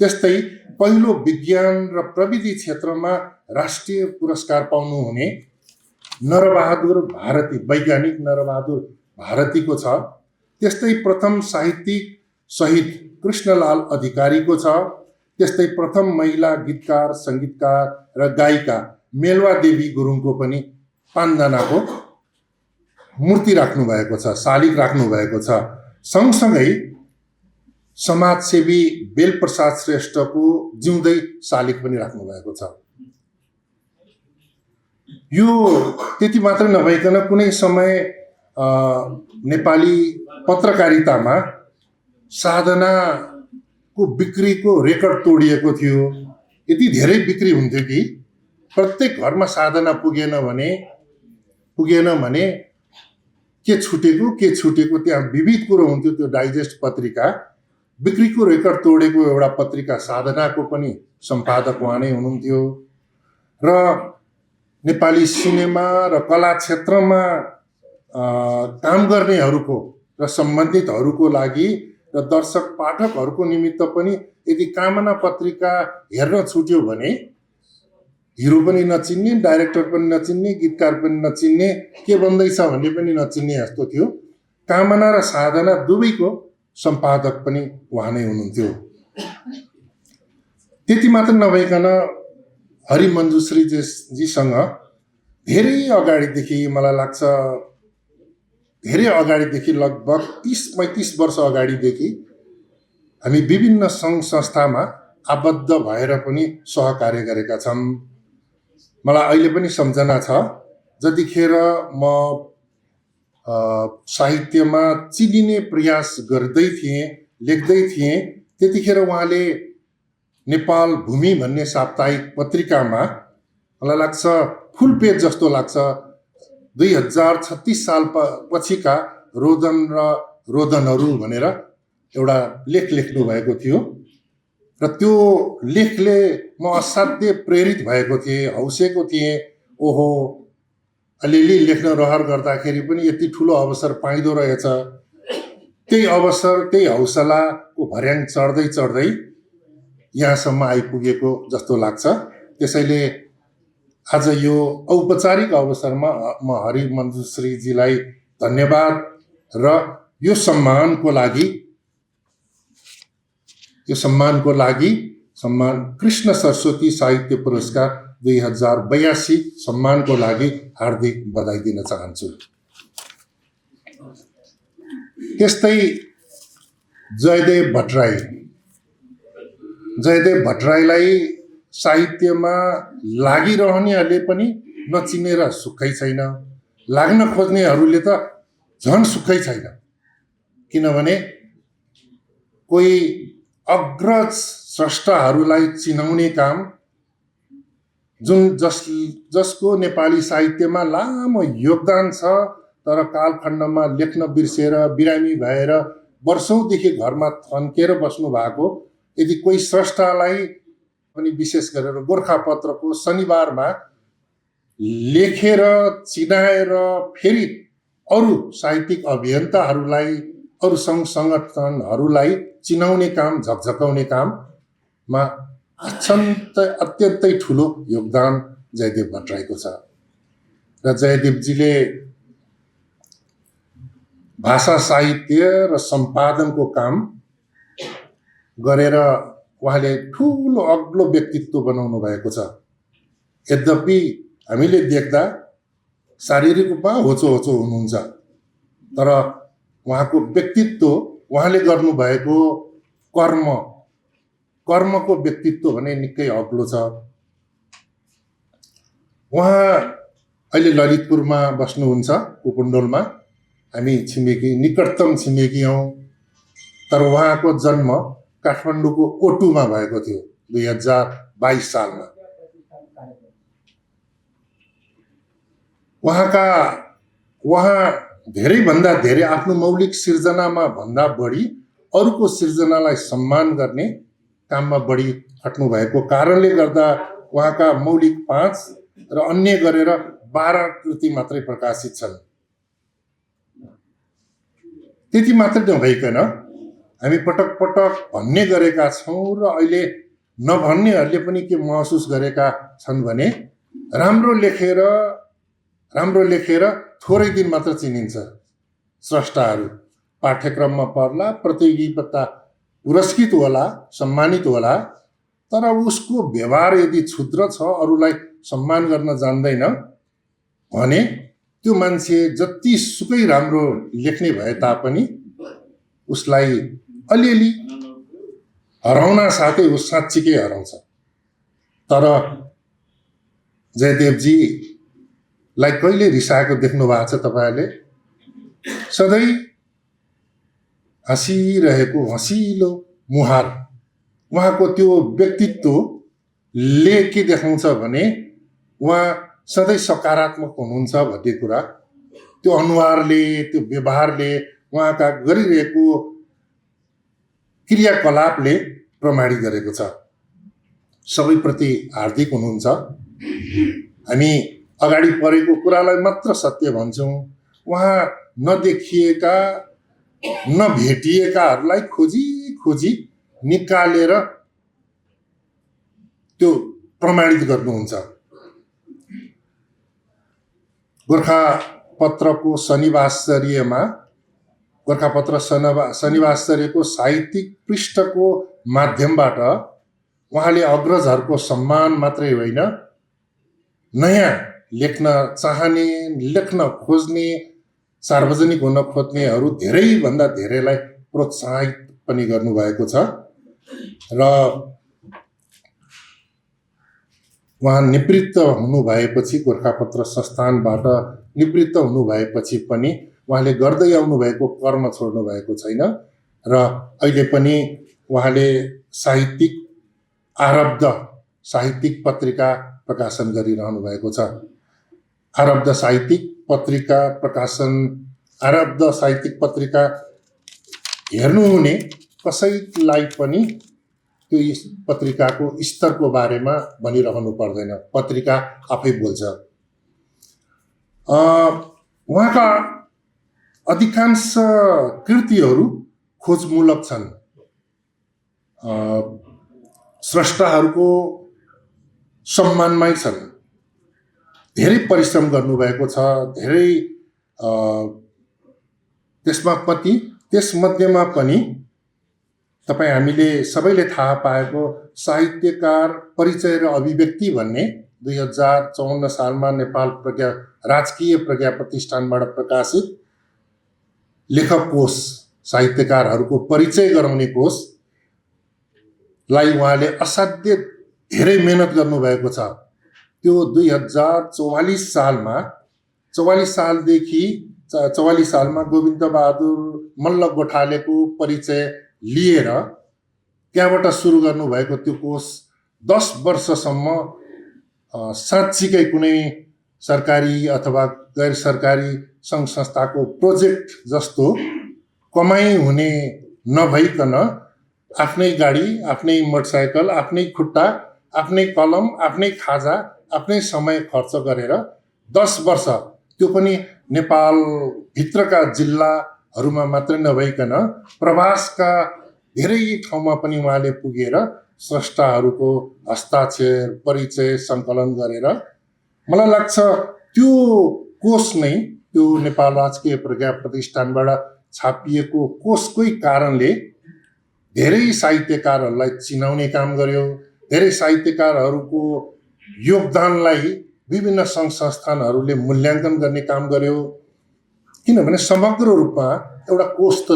त्यस्तै पहिलो विज्ञान र प्रविधि क्षेत्रमा राष्ट्रिय पुरस्कार पाउनुहुने वैज्ञानिक नरबहादुर भारतीको छ। त्यस्तै प्रथम साहित्यिक शहीद कृष्णलाल अधिकारीको छ। त्यस्तै प्रथम महिला गीतकार, सङ्गीतकार र गायिका मेलवा देवी गुरुङको पनि 5 जनाको मूर्ति राख्नु भएको छ, शालिक राख्नु भएको छ। सँगसँगै समाजसेवी बेलप्रसाद श्रेष्ठको जिउँदै शालिक पनि राख्नु भएको छ। यो त्यति मात्र नभइकन कुनै समय नेपाली पत्रकारितामा साधनाको बिक्रीको रेकर्ड तोडिएको थियो। यति धेरै बिक्री हुन्थ्यो कि प्रत्येक घरमा साधना पुगेन भने के छुटेको त्यहाँ विविध कुरो हुन्थ्यो। त्यो डाइजेस्ट पत्रिका बिक्रीको रेकर्ड तोडेको एउटा पत्रिका साधनाको पनि सम्पादक उहाँ नै हुनुहुन्थ्यो र नेपाली सिनेमा र कला क्षेत्रमा काम गर्नेहरूको र सम्बन्धितहरूको लागि र दर्शक पाठकहरूको निमित्त पनि यदि कामना पत्रिका हेर्न छुट्यो भने हिरो पनि नचिन्ने, डाइरेक्टर पनि नचिन्ने, गीतकार पनि नचिन्ने, के बन्दैछ भन्ने पनि नचिन्ने जस्तो थियो। कामना र साधना दुवैको सम्पादक पनि उहाँ नै हुनुहुन्थ्यो। त्यति मात्र नभइकन हरि मञ्जुश्री जीसँग धेरै अगाडिदेखि, मलाई लाग्छ धेरै अगाडिदेखि, लगभग 30-35 वर्ष अगाडिदेखि हामी विभिन्न सङ्घ संस्थामा आबद्ध भएर पनि सहकार्य गरेका छौँ। मलाई अहिले पनि सम्झना छ, जतिखेर म साहित्यमा चिनिने प्रयास गर्दै थिएँ, लेख्दै थिएँ, त्यतिखेर उहाँले नेपाल भूमि भन्ने साप्ताहिक पत्रिकामा, मलाई लाग्छ फुल पेज जस्तो लाग्छ, 2036 साल पछिका रोदन र रोदनहरू भनेर एउटा लेख लेख्नु भएको थियो र त्यो लेखले म असाध्य प्रेरित भएको थिएँ, हौसेको थिएँ। ओहो, अलिअलि लेख्न रहर गर्दाखेरि पनि यति ठुलो अवसर पाइँदो रहेछ। त्यही अवसर, त्यही हौसलाको भर्याङ चढ्दै चढ्दै यहाँसम्म आइपुगेको जस्तो लाग्छ। त्यसैले आज यो औपचारिक अवसरमा म हरि मञ्जुश्रीजीलाई धन्यवाद र यो सम्मानको लागि सम्मान कृष्ण सरस्वती साहित्य पुरस्कार 2082 सम्मानको लागि हार्दिक बधाई दिन चाहन्छु। त्यस्तै जयदेव भट्टराईलाई साहित्यमा लागिरहनेहरूले पनि नचिनेर सुखै छैन, लाग्न खोज्नेहरूले त झन् सुखै छैन। किनभने कोही अग्रज स्रष्टाहरूलाई चिनाउने काम, जसको नेपाली साहित्यमा लामो योगदान छ, तर कालखण्डमा लेख्न बिर्सेर बिरामी भएर वर्षौँदेखि घरमा थन्केर बस्नु भएको यदि कोही स्रष्टालाई पनि, विशेष गरेर गोर्खापत्रको शनिबारमा लेखेर चिनाएर फेरि अरू साहित्यिक अभियन्ताहरूलाई, अरू सङ्घ सङ्गठनहरूलाई चिनाउने काम, झकझकाउने काममा अत्यन्तै ठुलो योगदान जयदेव भट्टराईको छ। र जयदेवजीले भाषा साहित्य र सम्पादनको काम गरेर उहाँले ठुलो अग्लो व्यक्तित्व बनाउनु भएको छ। यद्यपि हामीले देख्दा शारीरिक रूपमा होचो हुनुहुन्छ, तर उहाँको व्यक्तित्व, उहाँले गर्नुभएको कर्मको व्यक्तित्व भने निकै अग्लो छ। उहाँ अहिले ललितपुरमा बस्नुहुन्छ, उपमण्डलमा। हामी निकटतम छिमेकी हौँ, तर उहाँको जन्म काठमाडौँको ओटुमा भएको थियो 2022 सालमा। उहाँ धेरैभन्दा धेरै आफ्नो मौलिक सिर्जनामा भन्दा बढी अरूको सिर्जनालाई सम्मान गर्ने काममा बढी खट्नु भएको कारणले गर्दा उहाँका मौलिक 5 र अन्य गरेर 12 कृति मात्रै प्रकाशित छन्। त्यति मात्रै नभइकन हामी पटक पटक भन्ने गरेका छौँ र अहिले नभन्नेहरूले पनि के महसुस गरेका छन् भने राम्रो लेखेर थोरै दिन मात्र चिनिन्छ। स्रष्टाहरू पाठ्यक्रममा पर्ला, प्रतियोगिता पुरस्कृत होला, सम्मानित होला, तर उसको व्यवहार यदि क्षुद्र छ, अरूलाई सम्मान गर्न जान्दैन भने त्यो मान्छे जति सुकै राम्रो लेख्ने भए तापनि उसलाई अलिअलि हराउन साथै ऊ साँच्चीकै हराउँछ। तर जयदेवजीलाई कहिले रिसाएको देख्नु भएको छ तपाईँहरूले? सधैँ हाँसिरहेको हँसिलो मुहार। उहाँको त्यो व्यक्तित्वले के देखाउँछ भने उहाँ सधैँ सकारात्मक हुनुहुन्छ भन्ने कुरा त्यो अनुहारले त्यो व्यवहारले उहाँका गरिरहेको क्रियाकलापले प्रमाणित गरेको छ। सबैप्रति हार्दिक हुनुहुन्छ। हामी अगाडि परेको कुरालाई मात्र सत्य भन्छौँ। उहाँ नदेखिएका नभेटिएकाहरूलाई खोजी खोजी निकालेर त्यो प्रमाणित गर्नुहुन्छ। गोरखापत्रको शनिवासर्यमा गोरखापत्र शनिवासर्यको साहित्यिक पृष्ठको माध्यमबाट उहाँले अग्रजहरूको सम्मान मात्रै होइन, नयाँ लेख्न चाहने, लेख्न खोज्ने, सार्वजनिक हुन खोज्नेहरू धेरैभन्दा धेरैलाई प्रोत्साहित पनि गर्नुभएको छ। र उहाँ निवृत्त हुनुभएपछि, गोरखापत्र संस्थानबाट निवृत्त हुनुभएपछि पनि उहाँले गर्दै आउनुभएको कर्म छोड्नु भएको छैन र अहिले पनि उहाँले आरब्ध साहित्यिक पत्रिका प्रकाशन गरिरहनु भएको छ। आरब्ध साहित्यिक पत्रिका हेर्नुहुने कसैलाई पनि त्यो पत्रिकाको स्तरको बारेमा भनिरहनु पर्दैन, पत्रिका आफै बोल्छ। उहाँका अधिकांश कृतिहरू खोजमूलक छन्। स्रष्टाहरूको सम्मानमै छन्। धेरै परिश्रम गर्नुभएको छ। धेरै त्यसमध्येमा पनि तपाईँ हामीले सबैले थाहा पाएको साहित्यकार परिचय र अभिव्यक्ति भन्ने 2054 सालमा नेपाल राजकीय प्रज्ञा प्रतिष्ठानबाट प्रकाशित लेखक कोश, साहित्यकारहरूको परिचय गराउने कोशलाई उहाँले असाध्य धेरै मेहनत गर्नुभएको छ। त्यो 2044 सालमा गोविन्द बहादुर मल्ल गोठालेको परिचय लिएर त्यहाँबाट सुरु गर्नुभएको त्यो कोश 10 वर्षसम्म साँच्चीकै कुनै सरकारी अथवा गैर सरकारी सङ्घ संस्थाको प्रोजेक्ट जस्तो कमाइ हुने नभइकन आफ्नै गाडी, आफ्नै मोटरसाइकल, आफ्नै खुट्टा, आफ्नै कलम, आफ्नै खाजा, आफ्नै समय खर्च गरेर 10 वर्ष, त्यो पनि नेपाल भित्रका जिल्लाहरूमा मात्रै नभइकन प्रवासका धेरै ठाउँमा पनि उहाँले पुगेर स्रष्टाहरूको हस्ताक्षर, परिचय सङ्कलन गरेर, मलाई लाग्छ त्यो कोश नै, त्यो नेपाल राजकीय प्रज्ञा प्रतिष्ठानबाट छापिएको कोशकै कारणले धेरै साहित्यकारहरूलाई चिनाउने काम गर्यो। धेरै साहित्यकारहरूको योगदानलाई विभिन्न सङ्घ संस्थानहरूले मूल्याङ्कन गर्ने काम गर्यो। किनभने समग्र रूपमा एउटा कोश त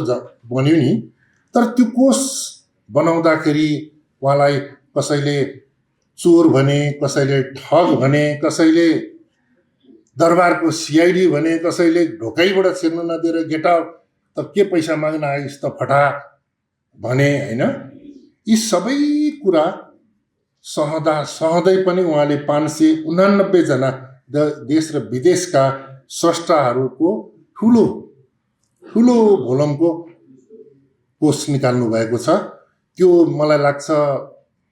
बन्यो नि, तर त्यो कोश बनाउँदाखेरि उहाँलाई कसैले चोर भने, कसैले ठग भने, कसैले दरबारको सिआइडी भने, कसैले ढोकैबाट छिर्नु नदिएर गेट आउट, त के पैसा माग्न आइस् त फटा भने, होइन। यी सबै कुरा सहँदै पनि उहाँले 589 जना देश र विदेशका स्रष्टाहरूको ठुलो भोलमको कोश निकाल्नु भएको छ। त्यो मलाई लाग्छ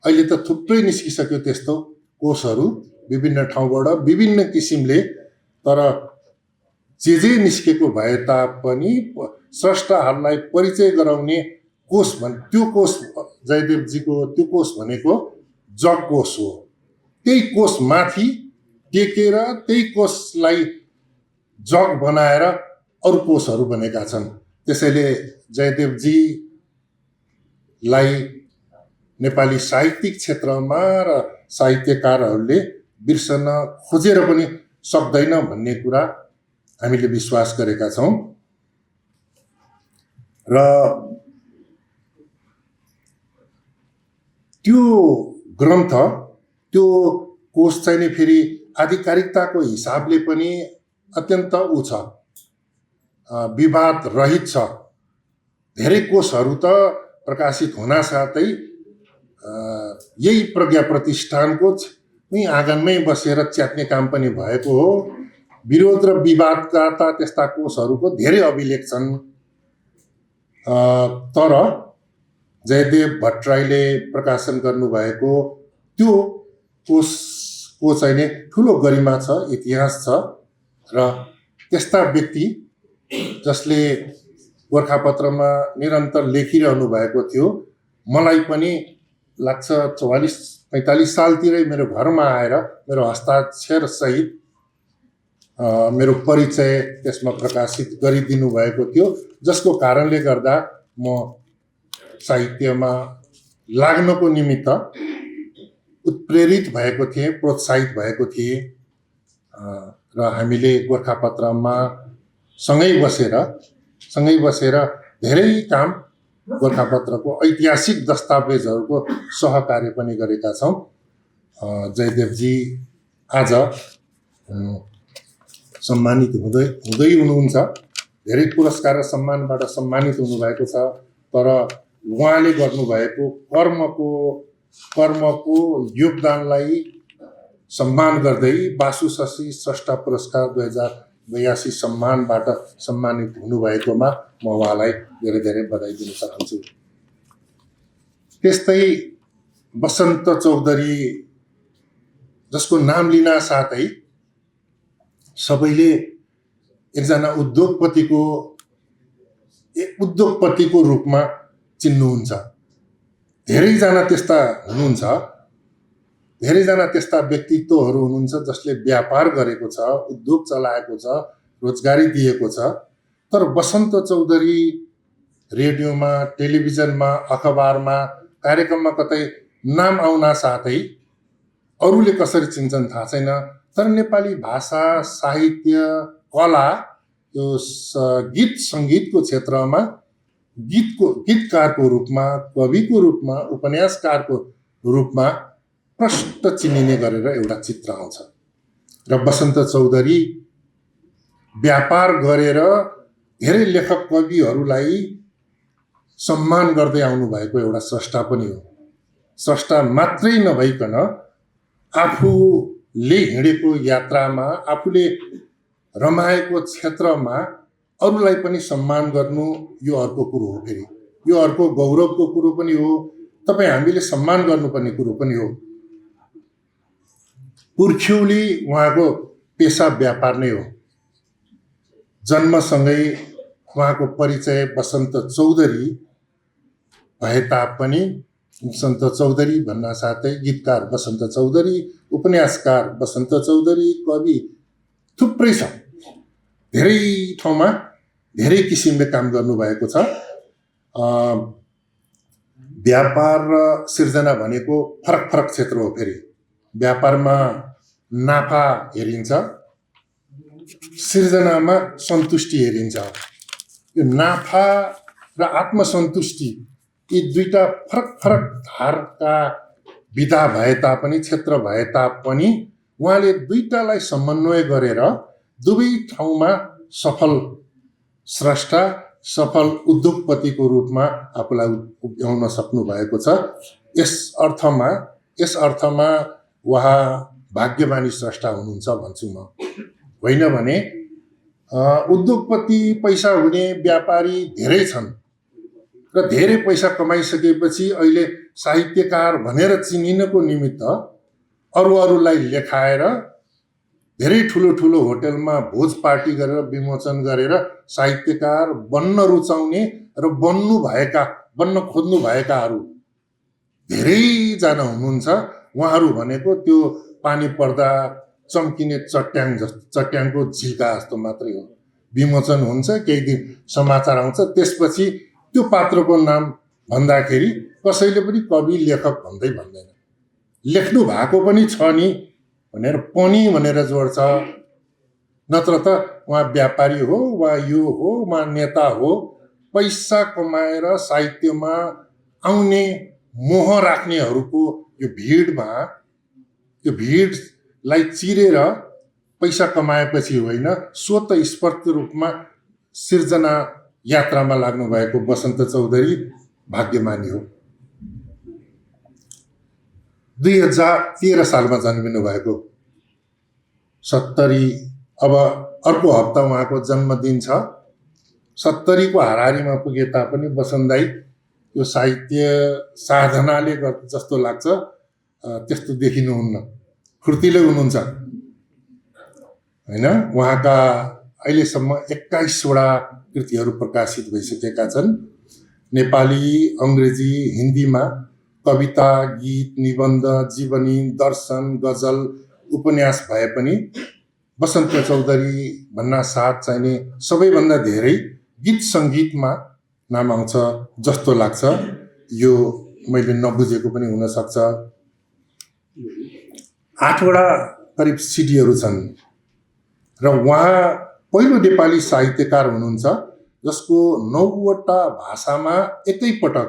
अहिले त थुप्रै निस्किसक्यो त्यस्तो कोशहरू विभिन्न ठाउँबाट विभिन्न किसिमले। तर जे निस्केको भए तापनि स्रष्टाहरूलाई परिचय गराउने कोश त्यो कोश जयदेवजीको त्यो कोश भनेको जग कोश हो। त्यही कोश माथि टेकेर त्यही कोशलाई जग बनाएर अरू कोशहरू बनेका छन्। त्यसैले जयदेवजीलाई नेपाली साहित्यिक क्षेत्रमा र साहित्यकारहरूले बिर्सन खोजेर पनि सक्दैन भन्ने कुरा हामीले विश्वास गरेका छौँ। र त्यो ग्रन्थ, त्यो कोश चाहिँ नि फेरि आधिकारिकताको हिसाबले पनि अत्यन्त छ, विवाद रहित छ। धेरै कोशहरू त प्रकाशित हुनासाथै यही प्रज्ञा प्रतिष्ठानको आँगनमै बसेर च्यात्ने काम पनि भएको हो। विरोध र विवादका त्यस्ता कोषहरूको धेरै अभिलेख छन्। तर जयदेव भट्टराईले प्रकाशन गर्नुभएको त्यो कोषको चाहिँ नि ठुलो गरिमा छ, इतिहास छ र त्यस्ता व्यक्ति जसले गोरखापत्रमा निरन्तर लेखिरहनु भएको थियो। मलाई पनि लाग्छ 44-45 सालतिरै मेरो घरमा आएर मेरो हस्ताक्षर सहित मेरो परिचय त्यसमा प्रकाशित गरिदिनु भएको थियो, जसको कारणले गर्दा म साहित्यमा लाग्नको निमित्त उत्प्रेरित भएको थिएँ, प्रोत्साहित भएको थिएँ र हामीले गोरखापत्रमा सँगै बसेर धेरै काम गोरखापत्रको ऐतिहासिक दस्तावेजहरूको सहकार्य पनि गरेका छौँ। जयदेवजी आज सम्मानित हुँदै हुनुहुन्छ, धेरै पुरस्कार र सम्मानबाट सम्मानित हुनुभएको छ। तर उहाँले गर्नुभएको कर्मको योगदानलाई सम्मान गर्दै बासु शशी स्रष्टा पुरस्कार 2082 सम्मानबाट सम्मानित हुनुभएकोमा म उहाँलाई धेरै धेरै बधाई दिन चाहन्छु। त्यस्तै बसन्त चौधरी, जसको नाम लिन साथै सबैले एकजना उद्योगपतिको रूपमा चिन्नुहुन्छ। धेरैजना त्यस्ता हुनुहुन्छ, धेरैजना त्यस्ता व्यक्तित्वहरू हुनुहुन्छ जसले व्यापार गरेको छ, उद्योग चलाएको छ, रोजगारी दिएको छ। तर बसन्त चौधरी रेडियोमा, टेलिभिजनमा, अखबारमा, कार्यक्रममा कतै नाम आउन साथै अरूले कसरी चिन्छन् थाहा छैन। तर नेपाली भाषा, साहित्य, कला, यो गीत सङ्गीतको क्षेत्रमा गीतकारको रूपमा, कविको रूपमा, उपन्यासकारको रूपमा प्रष्ट चिनिने गरेर एउटा चित्र आउँछ। र बसन्त चौधरी व्यापार गरेर धेरै लेखक कविहरूलाई सम्मान गर्दै आउनुभएको एउटा स्रष्टा पनि हो। स्रष्टा मात्रै नभइकन आफूले हिँडेको यात्रामा, आफूले रमाएको क्षेत्रमा अरूलाई पनि सम्मान गर्नु यो अर्को कुरो हो। फेरि यो अर्को गौरवको कुरो पनि हो, तपाईँ हामीले सम्मान गर्नुपर्ने कुरो पनि हो। पुर्ख्यौली उहाँको पेसा व्यापार नै हो। जन्मसँगै उहाँको परिचय बसन्त चौधरी भए तापनि बसन्त चौधरी भन्न साथै गीतकार बसन्त चौधरी, उपन्यासकार बसन्त चौधरी, कवि थुप्रै छ। धेरै ठाउँमा धेरै किसिमले काम गर्नुभएको छ। व्यापार र सिर्जना भनेको फरक फरक क्षेत्र हो। फेरि व्यापारमा नाफा हेरिन्छ, सिर्जनामा सन्तुष्टि हेरिन्छ। यो नाफा र आत्मसन्तुष्टि यी दुईटा फरक फरक धारका विधा भए तापनि, क्षेत्र भए तापनि उहाँले दुईटालाई समन्वय गरेर दुवै ठाउँमा सफल स्रष्टा, सफल उद्योगपतिको रूपमा आफूलाई उभ्याउन सक्नु भएको छ। यस अर्थमा उहाँ भाग्यमानी स्रष्टा हुनुहुन्छ भन्छु म। होइन भने उद्योगपति, पैसा हुने व्यापारी धेरै छन् र धेरै पैसा कमाइसकेपछि अहिले साहित्यकार भनेर चिनिनको निमित्त अरूलाई लेखाएर धेरै ठुलो होटलमा भोज पार्टी गरेर विमोचन गरेर साहित्यकार बन्न रुचाउने र बन्न खोज्नु भएकाहरू धेरैजना हुनुहुन्छ। उहाँहरू भनेको त्यो पानी पर्दा चम्किने चट्याङको झिल्का जस्तो मात्रै हो। विमोचन हुन्छ, केही दिन समाचार आउँछ, त्यसपछि त्यो पात्रको नाम भन्दाखेरि कसैले पनि कवि, लेखक भन्दैन। लेख्नु भएको पनि छ नि भनेर जोड्छ। नत्र त उहाँ व्यापारी हो, वा यो हो, उहाँ नेता हो। पैसा कमाएर साहित्यमा आउने मोह राख्नेहरूको यो भिडलाई चिरेर पैसा कमाएपछि होइन, स्वतस्फूर्त रूपमा सिर्जना यात्रामा लाग्नु भएको बसन्त चौधरी भाग्यमानी हो। 2013 सालमा जन्मिनु भएको, 70 अब अर्को हप्ता उहाँको जन्मदिन छ। 70 को हाराहारीमा पुगे तापनि बसन्त दाई यो साहित्य साधनाले जस्तो लाग्छ त्यस्तो देखिनुहुन्न, फुर्तिलो हुनुहुन्छ होइन। उहाँका अहिलेसम्म 21 वटा कृतिहरू प्रकाशित भइसकेका छन्। नेपाली, अङ्ग्रेजी, हिन्दीमा कविता, गीत, निबन्ध, जीवनी, दर्शन, गजल, उपन्यास भए पनि बसन्त चौधरी भन्न साथ चाहिने सबैभन्दा धेरै गीत सङ्गीतमा नाम आउँछ जस्तो लाग्छ। यो मैले नबुझेको पनि हुनसक्छ। 8 वटा करिब सिडीहरू छन् र उहाँ पहिलो नेपाली साहित्यकार हुनुहुन्छ जसको 9 वटा भाषामा एकैपटक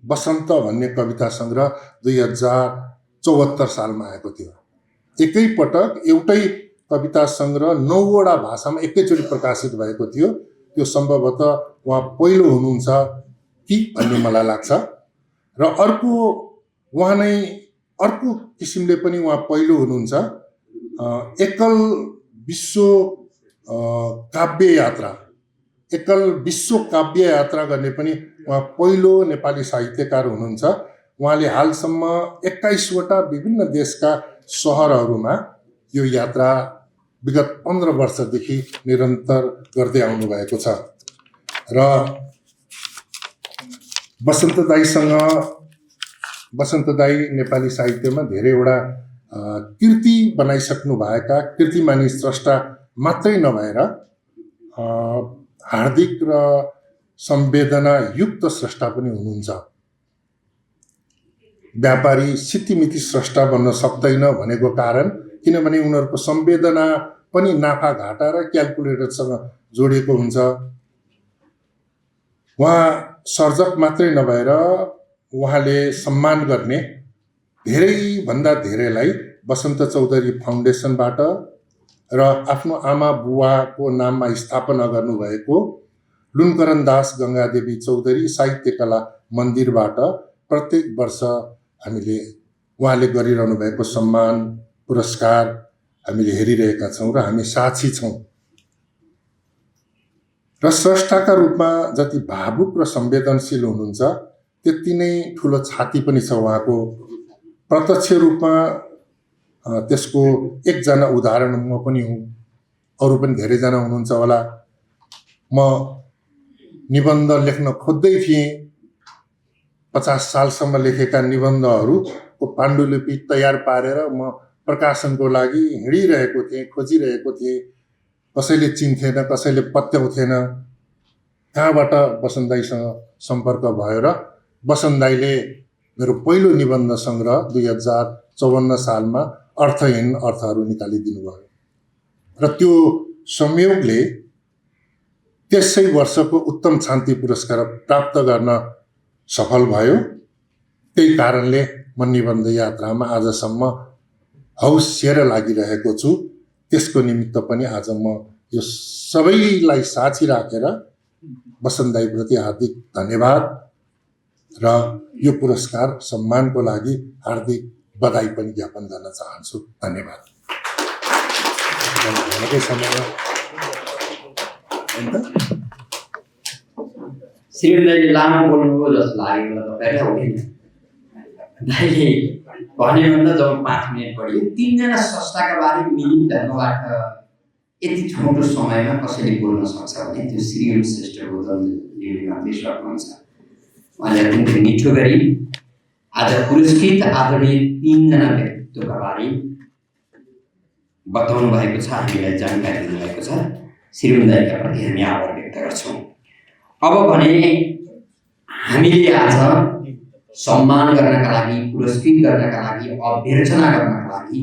बसन्त भन्ने कविता सङ्ग्रह 2074 सालमा आएको थियो। एकैपटक एउटै कविता सङ्ग्रह 9 वटा भाषामा एकैचोटि प्रकाशित भएको थियो। त्यो सम्भवतः उहाँ पहिलो हुनुहुन्छ कि भन्ने मलाई लाग्छ। र अर्को उहाँ नै अर्को किसिमले पनि उहाँ पहिलो हुनुहुन्छ। एकल विश्व काव्य यात्रा गर्ने पनि उहाँ पहिलो नेपाली साहित्यकार हुनुहुन्छ। उहाँले हालसम्म 21 वटा विभिन्न देशका सहरहरूमा यो यात्रा विगत 15 वर्षदेखि निरन्तर गर्दै आउनुभएको छ। र बसन्त दाई नेपाली साहित्यमा धेरैवटा कृति बनाइसक्नु भएका कृतिमानी स्रष्टा मात्रै नभएर हार्दिक र संवेदना युक्त स्रष्टा पनि हुनुहुन्छ। व्यापारी सितिमिति स्रष्टा बन्न सक्दैन भनेको कारण किनभने उनीहरूको संवेदना पनि नाफा घाटा र क्यालकुलेटरसँग जोडिएको हुन्छ। उहाँ सर्जक मात्रै नभएर उहाँले सम्मान गर्ने धेरैभन्दा धेरैलाई बसन्त चौधरी फाउन्डेसनबाट र आफ्नो आमा बुवाको नाममा स्थापना गर्नुभएको लुनकरण दास गङ्गादेवी चौधरी साहित्य कला मन्दिरबाट प्रत्येक वर्ष हामीले उहाँले गरिरहनु भएको सम्मान पुरस्कार हामीले हेरिरहेका छौँ र हामी साक्षी छौँ। र स्रष्टाका रूपमा जति भावुक र संवेदनशील हुनुहुन्छ त्यति नै ठुलो छाती पनि छ उहाँको। प्रत्यक्ष रूपमा त्यसको एकजना उदाहरण म पनि हुँ, अरू पनि धेरैजना हुनुहुन्छ होला। म निबन्ध लेख्न खोज्दै थिएँ। 50 सालसम्म लेखेका निबन्धहरूको पाण्डुलिपि तयार पारेर म प्रकाशनको लागि हिँडिरहेको थिएँ, खोजिरहेको थिएँ। कसैले चिन्थेन, कसैले पत्याउँथेन। कहाँबाट बसन्त दाईसँग सम्पर्क भयो र बसन्त दाईले मेरो पहिलो निबन्ध सङ्ग्रह 2054 सालमा अर्थहीन अर्थहरू निकालिदिनु भयो र त्यो संयोगले त्यसै वर्षको उत्तम शान्ति पुरस्कार प्राप्त गर्न सफल भयो। त्यही कारणले म निबन्ध यात्रामा आजसम्म हौसिएर लागिरहेको छु। त्यसको निमित्त पनि आज म यो सबैलाई साक्षी राखेर बसन्त दाईप्रति हार्दिक धन्यवाद र यो पुरस्कार सम्मानको लागि हार्दिक बधाई पनि ज्ञापन गर्न चाहन्छु। धन्यवाद। श्रीमतीले लामो बोल्नुभयो जस्तो लाग्यो तपाईँलाई होइन? दाइले भन्नुभन्दा जब 5 मिनट बढी 3 जना संस्थाका बारे मिहिन ढङ्गबाट यति छोटो समयमा कसैले बोल्न सक्छ भने त्यो श्रीयुत श्रेष्ठ गोदनले मात्रै सक्नुहुन्छ। उहाँले अत्यन्त मिठो गरी आज पुरस्कृत आदरणीय 3 जना व्यक्तित्वका बारे बताउनु भएको छ, हामीलाई जानकारी दिनुभएको छ। श्रीमती दाइका प्रति हामी आभार व्यक्त गर्छौँ। अब भने हामीले आज सम्मान गर्नका लागि, पुरस्कृत गर्नका लागि, अभ्यर्थना गर्नका लागि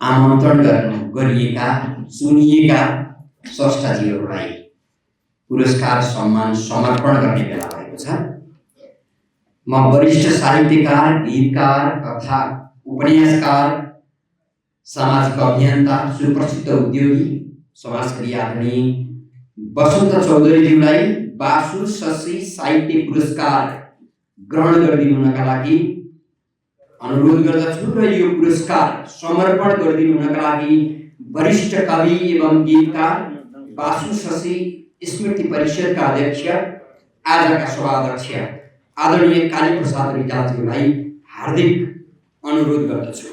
आमन्त्रण गरिएका चुनिएका स्रष्टाजीहरूलाई पुरस्कार सम्मान समर्पण गर्ने बेला भएको छ। म वरिष्ठ साहित्यकार, गीतकार तथा उपन्यासकार, सामाजिक अभियन्ता, सुप्रसिद्ध उद्योगी, समाजसेवी आदरणीय बसन्त चौधरीज्यूलाई बासु शशी साहित्य पुरस्कार ग्रहण गरिदिनुका लागि अनुरोध गर्दछु र यो पुरस्कार समर्पण गरिदिनुका लागि वरिष्ठ कवि एवं गीतकार बासु शशी स्मृति परिषदका अध्यक्ष आजका सभाध्यक्ष आदरणीय काली प्रसाद रिजालज्यूलाई हार्दिक अनुरोध गर्दछु।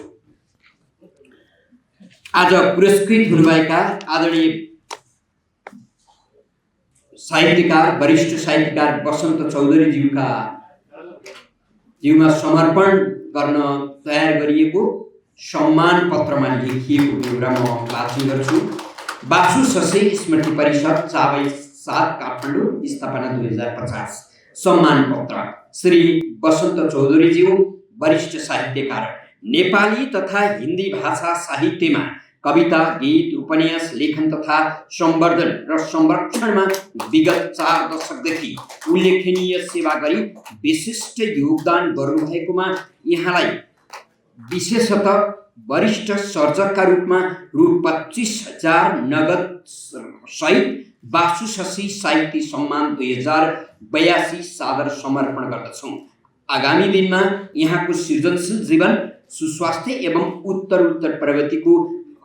आज पुरस्कृत हुनुभएका आदरणीय साहित्यकार वरिष्ठ साहित्यकार वसन्त चौधरी ज्यूमा समर्पण गर्न तयार गरिएको सम्मान पत्रमा लेखिएको बेहोरा म वाचन गर्छु। बासु शशी स्मृति परिषद चावै 7 काठमाडौँ स्थापना 2050। सम्मान पत्र श्री वसन्त चौधरीज्यू वरिष्ठ साहित्यकार, नेपाली तथा हिन्दी भाषा साहित्यमा कविता, गीत, उपन्यास लेखन तथा संवर्धन र संरक्षणमा विगत 4 दशकदेखि उल्लेखनीय सेवा गरी विशिष्ट योगदान गर्नुभएकोमा यहाँलाई विशेषतः वरिष्ठ सर्जकका रूपमा रु 25,000 नगद सहित बासु शशी साहित्य सम्मान 2082 सादर समर्पण गर्दछौँ। आगामी दिनमा यहाँको सृजनशील जीवन, सुस्वास्थ्य एवं उत्तरोत्तर प्रगतिको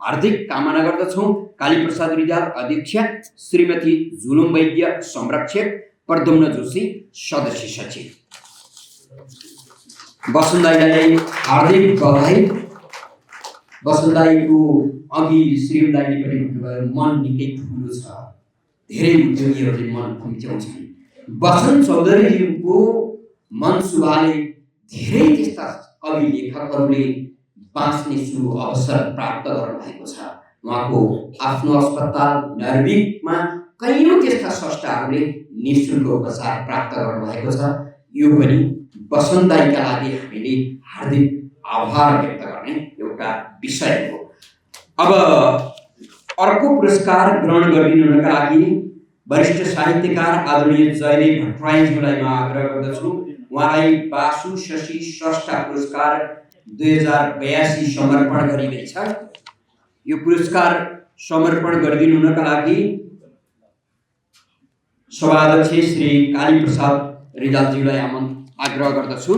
हार्दिक कामना गर्दछौँ। काली प्रसाद रिजाल अध्यक्ष, श्रीमती जुलुम वैद्य संरक्षक, प्रद्युम्न जोशी सदस्य सचिव। वसन्त दाइलाई हार्दिक बधाई। वसन्त दाइको अघि श्रीम दाइले पनि भन्नुभयो मन निकै ठुलो छ, धेरै उद्योगीहरूले मन खुम्च्याउँछन्। वसन्त चौधरीज्यूको मन सुभाले धेरै त्यस्ता कवि लेखकहरूले बाँच्ने सु अवसर प्राप्त गर्नुभएको छ। उहाँको आफ्नो अस्पताल नर्विकमा कैयौँ त्यस्ता संस्थाहरूले निःशुल्क उपचार प्राप्त गर्नुभएको छ। यो पनि वसन्त दाइका लागि हामीले हार्दिक आभार व्यक्त गर्ने एउटा विषय हो। अब अर्को पुरस्कार ग्रहण गरिदिनुका लागि वरिष्ठ साहित्यकार आदरणीय जयदेव भट्टराईज्यूलाई म आग्रह गर्दछु। उहाँलाई बासु शशी स्रष्टा पुरस्कार 2082 समर्पण गरिँदैछ। यो पुरस्कार समर्पण गरिदिनुका लागि सभाध्यक्ष श्री काली प्रसाद रिजालज्यूलाई आग्रह गर्दछु।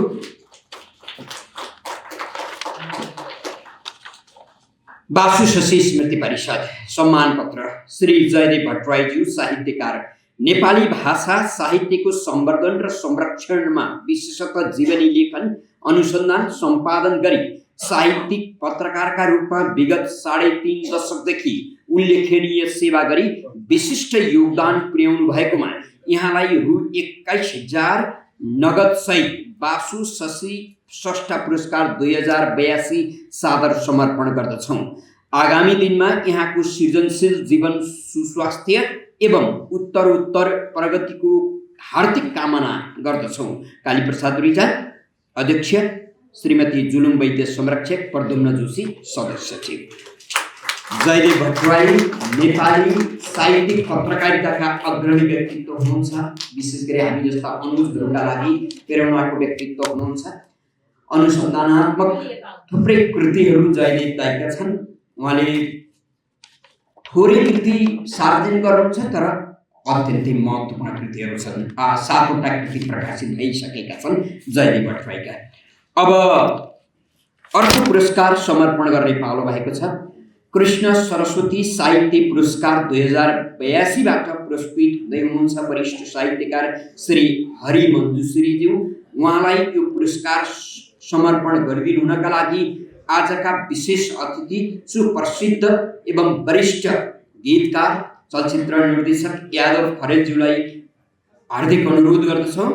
बासु शशी स्मृति परिषद सम्मान पत्र श्री जयदेव भट्टराईज्यू साहित्यकार, नेपाली भाषा साहित्यको संवर्धन र संरक्षणमा विशेषतः जीवनी लेखन, अनुसन्धान, सम्पादन गरी साहित्यिक पत्रकारका रूपमा विगत 3.5 दशकदेखि उल्लेखनीय सेवा गरी विशिष्ट योगदान पुर्याउनु भएकोमा यहाँलाई रु 21,000 नगद सहित बासु शशी स्रष्टा पुरस्कार 2082 सादर समर्पण गर्दछौँ। आगामी दिनमा यहाँको सृजनशील जीवन, सुस्वास्थ्य एवं उत्तरोत्तर प्रगतिको हार्दिक कामना गर्दछौँ। काली प्रसाद रिजाल अध्यक्ष, श्रीमती जुलुम वैद्य संरक्षक, प्रद्युम्न जोशी सदस्य सचिव। जयदेव भट्टराई नेपाली साहित्यिक पत्रकारिताका अग्रणी व्यक्तित्व हुनुहुन्छ। विशेष गरी हामी जस्ता अनुजहरूका लागि प्रेरणाको व्यक्तित्व हुनुहुन्छ। अनुसन्धानात्मक थुप्रै कृतिहरू जयदेव दाइका छन्। उहाँले थोरै कृति सार्वजनिक गर्नुहुन्छ तर अत्यन्तै महत्त्वपूर्ण कृतिहरू छन्। 7वटा कृति प्रकाशित भइसकेका छन् जयदेव भट्टराईका। अब अर्को पुरस्कार समर्पण गर्ने पालो भएको छ। कृष्ण सरस्वती साहित्य पुरस्कार 2082 बाट पुरस्कृत हुँदै हुनुहुन्छ वरिष्ठ साहित्यकार श्री हरि मञ्जुश्रीज्यू। उहाँलाई यो पुरस्कार समर्पण गरिदिनुहुनका लागि आजका विशेष अतिथि सुप्रसिद्ध एवं वरिष्ठ गीतकार, चलचित्र निर्देशक यादव खरेलज्यूलाई हार्दिक अनुरोध गर्दछौँ।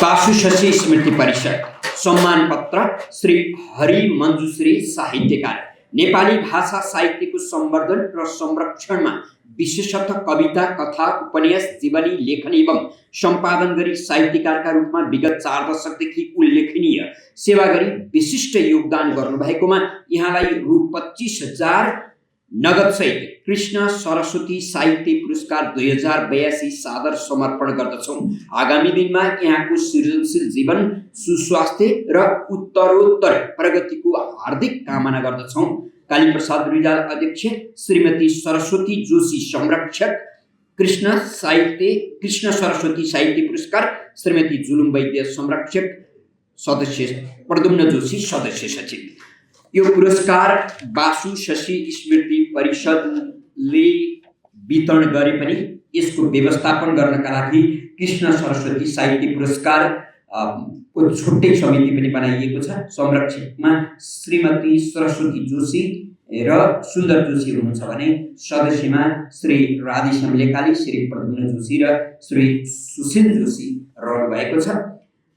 बासु शशी स्मृति परिषद सम्मान पत्र श्री हरि मञ्जुश्री साहित्यकार, नेपाली भाषा साहित्यको संवर्धन र संरक्षणमा विशेषतः कविता, कथा, उपन्यास, जीवनी लेखन एवं सम्पादन गरी साहित्यकारका रूपमा विगत 4 दशकदेखि उल्लेखनीय सेवा गरी विशिष्ट योगदान गर्नुभएकोमा यहाँलाई रु 25,000 नगद सहित कृष्ण सरस्वती साहित्य पुरस्कार 2082 सादर समर्पण गर्दछौँ। आगामी दिनमा यहाँको सृजनशील जीवन, सुस्वास्थ्य र उत्तरोत्तर प्रगतिको हार्दिक कामना गर्दछौँ। काली प्रसाद रिजाल अध्यक्ष, श्रीमती सरस्वती जोशी संरक्षक, कृष्ण सरस्वती साहित्य पुरस्कार श्रीमती जुलुम वैद्य संरक्षक, सदस्य प्रद्युम्न जोशी सदस्य सचिव। यो पुरस्कार बासु शशी स्मृति परिषदले वितरण गरे पनि यसको व्यवस्थापन गर्नका लागि कृष्ण सरस्वती साहित्य पुरस्कार को छुट्टै समिति पनि बनाइएको छ। संरक्षकमा श्रीमती सरस्वती जोशी र सुन्दर जोशी हुनुहुन्छ भने सदस्यमा श्री राधेश्याम लेकाली, श्री प्रद्युम्न जोशी र श्री सुशील जोशी रहनु भएको छ।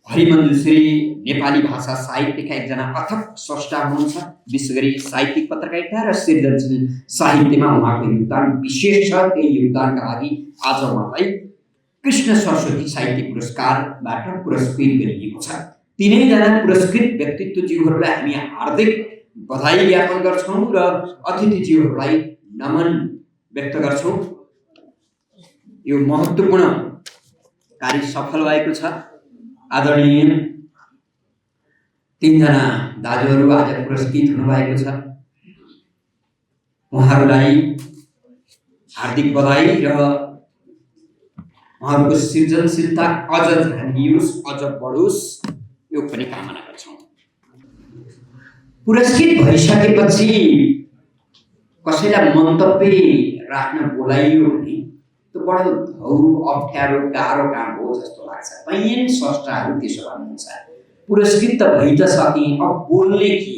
हरिमञ्जुश्री नेपाली भाषा साहित्यका एकजना अथक स्रष्टा हुनुहुन्छ। विशेष गरी साहित्यिक पत्रकारिता र सृजनशील साहित्यमा उहाँको योगदान विशेष छ। त्यही योगदानका लागि आज उहाँलाई कृष्ण सरस्वती साहित्य पुरस्कारबाट पुरस्कृत गरिएको छ। तीनैजना पुरस्कृत व्यक्तित्वज्यूहरूलाई हामी हार्दिक बधाई ज्ञापन गर्छौँ र अतिथिज्यूहरूलाई नमन व्यक्त गर्छौँ। यो महत्त्वपूर्ण कार्य सफल भएको छ। आदरणीय तीनजना दाजुहरू आज पुरस्कृत हुनुभएको छ। उहाँहरूलाई हार्दिक बधाई र उहाँहरूको सृजनशीलता अझ झाँगियोस्, अझ बढोस्, यो पनि कामना गर्छौँ। पुरस्कृत भइसकेपछि कसैलाई मन्तव्य राख्न बोलाइयो भने त्यो बडो अप्ठ्यारो गाह्रो काम हो जस्तो लाग्छ। कैयन स्रष्टाहरू त्यसो भन्नुहुन्छ, पुरस्कृत त भइ त सके, अब बोल्ने के?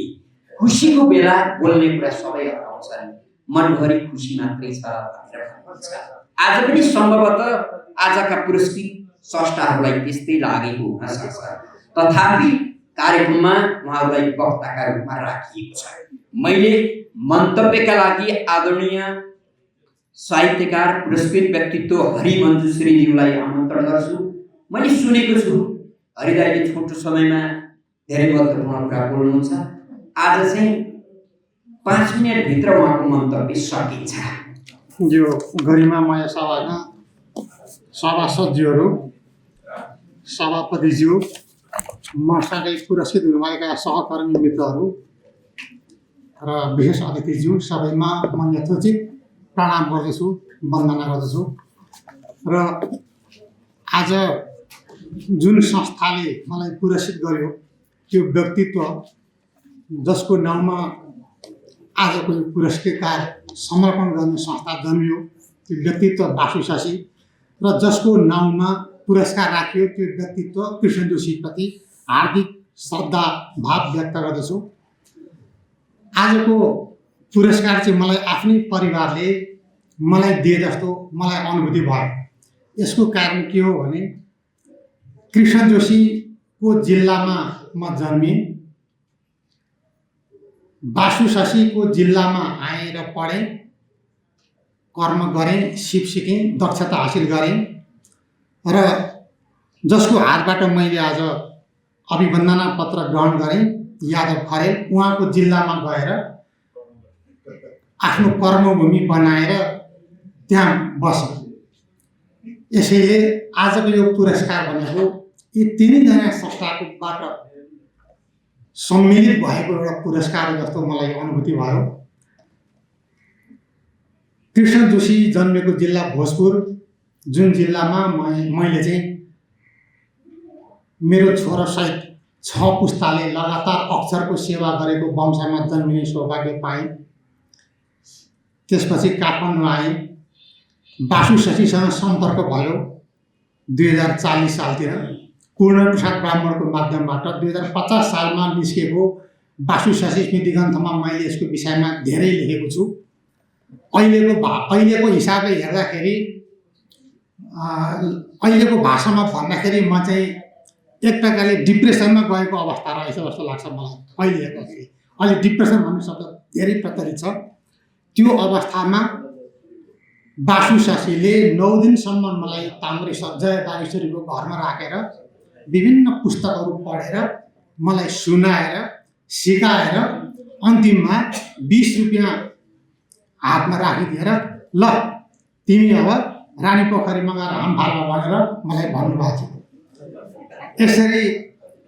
खुसीको बेला बोल्ने कुरा सबै हराउँछन्, मनभरि खुसी मात्रै छ भनेर भन्नुहुन्छ। आज पनि सम्भवतः आजका पुरस्कृत स्रष्टाहरूलाई त्यस्तै लागेको हुन सक्छ। तथापि कार्यक्रममा उहाँहरूलाई वक्ताका रूपमा राखिएको छ। मैले मन्तव्यका लागि आदरणीय साहित्यकार पुरस्कृत व्यक्तित्व हरिमञ्जुश्रीज्यूलाई आमन्त्रण गर्छु। मैले सुनेको छु हरिदाईले छोटो समयमा धेरै महत्त्वपूर्ण कुरा बोल्नुहुन्छ। आज चाहिँ 5 मिनटभित्र उहाँको मन्तव्य सकिन्छ। यो गरिमामय सभाका सभासदज्यूहरू, सभापतिज्यू, मसँगै पुरस्कृत हुनुभएका सहकर्मी मित्रहरू र विशेष अतिथिज्यू सबैमा म यथोचित प्रणाम गर्दछु, वन्दना गर्दछु। र आज जुन संस्थाले मलाई पुरस्कृत गर्यो त्यो व्यक्तित्व जसको नाउँमा आजको यो पुरस्कार समर्पण गर्ने संस्था जन्मियो त्यो व्यक्तित्व बासु शशी र जसको नाउँमा पुरस्कार राखियो त्यो व्यक्तित्व कृष्ण जोशीप्रति हार्दिक श्रद्धा भाव व्यक्त गर्दछु। आजको पुरस्कार चाहिँ मलाई आफ्नै परिवारले मलाई दिए जस्तो मलाई अनुभूति भयो। यसको कारण के हो भने कृष्ण जोशीको जिल्लामा म जन्मेँ, बासु शशीको जिल्लामा आएर पढेँ, कर्म गरेँ, सिप सिकेँ, दक्षता हासिल गरेँ र जसको हातबाट मैले आज अभिवन्दना पत्र ग्रहण गरेँ, यादव खरेल, उहाँको जिल्लामा गएर आफ्नो कर्मभूमि बनाएर त्यहाँ बसेँ। यसैले आजको यो पुरस्कार भनेको यी तीनैजना संस्थाबाट सम्मिलित भएको एउटा पुरस्कार जस्तो मलाई अनुभूति भयो। कृष्ण जोशी जन्मेको जिल्ला भोजपुर, जुन जिल्लामा मैले चाहिँ मेरो छोरासहित 6 पुस्ताले लगातार अक्षरको सेवा गरेको वंशमा जन्मिने सौभाग्य पाएँ। त्यसपछि काठमाडौँ आएँ, बासु शशीसँग सम्पर्क भयो 2040 सालतिर पूर्णप्रसाद ब्राह्मणको माध्यमबाट। 2050 सालमा निस्केको बासु शशी स्मृति ग्रन्थमा मैले यसको विषयमा धेरै लेखेको छु। अहिलेको हिसाबले हेर्दाखेरि, अहिलेको भाषामा भन्दाखेरि म चाहिँ एक प्रकारले डिप्रेसनमा गएको अवस्था रहेछ जस्तो लाग्छ मलाई। अहिले हेर्दाखेरि अहिले डिप्रेसन भन्ने शब्द धेरै प्रचलित छ। त्यो अवस्थामा बासु शशीले 9 दिनसम्म मलाई ताम्रेश्वर जय बागेश्वरीको घरमा राखेर विभिन्न पुस्तकहरू पढेर मलाई सुनाएर सिकाएर अन्तिममा 20 रुपियाँ हातमा राखिदिएर ल तिमी अब रानी पोखरीमा गएर हाम फाल्न भनेर मलाई भन्नुभएको थियो। यसरी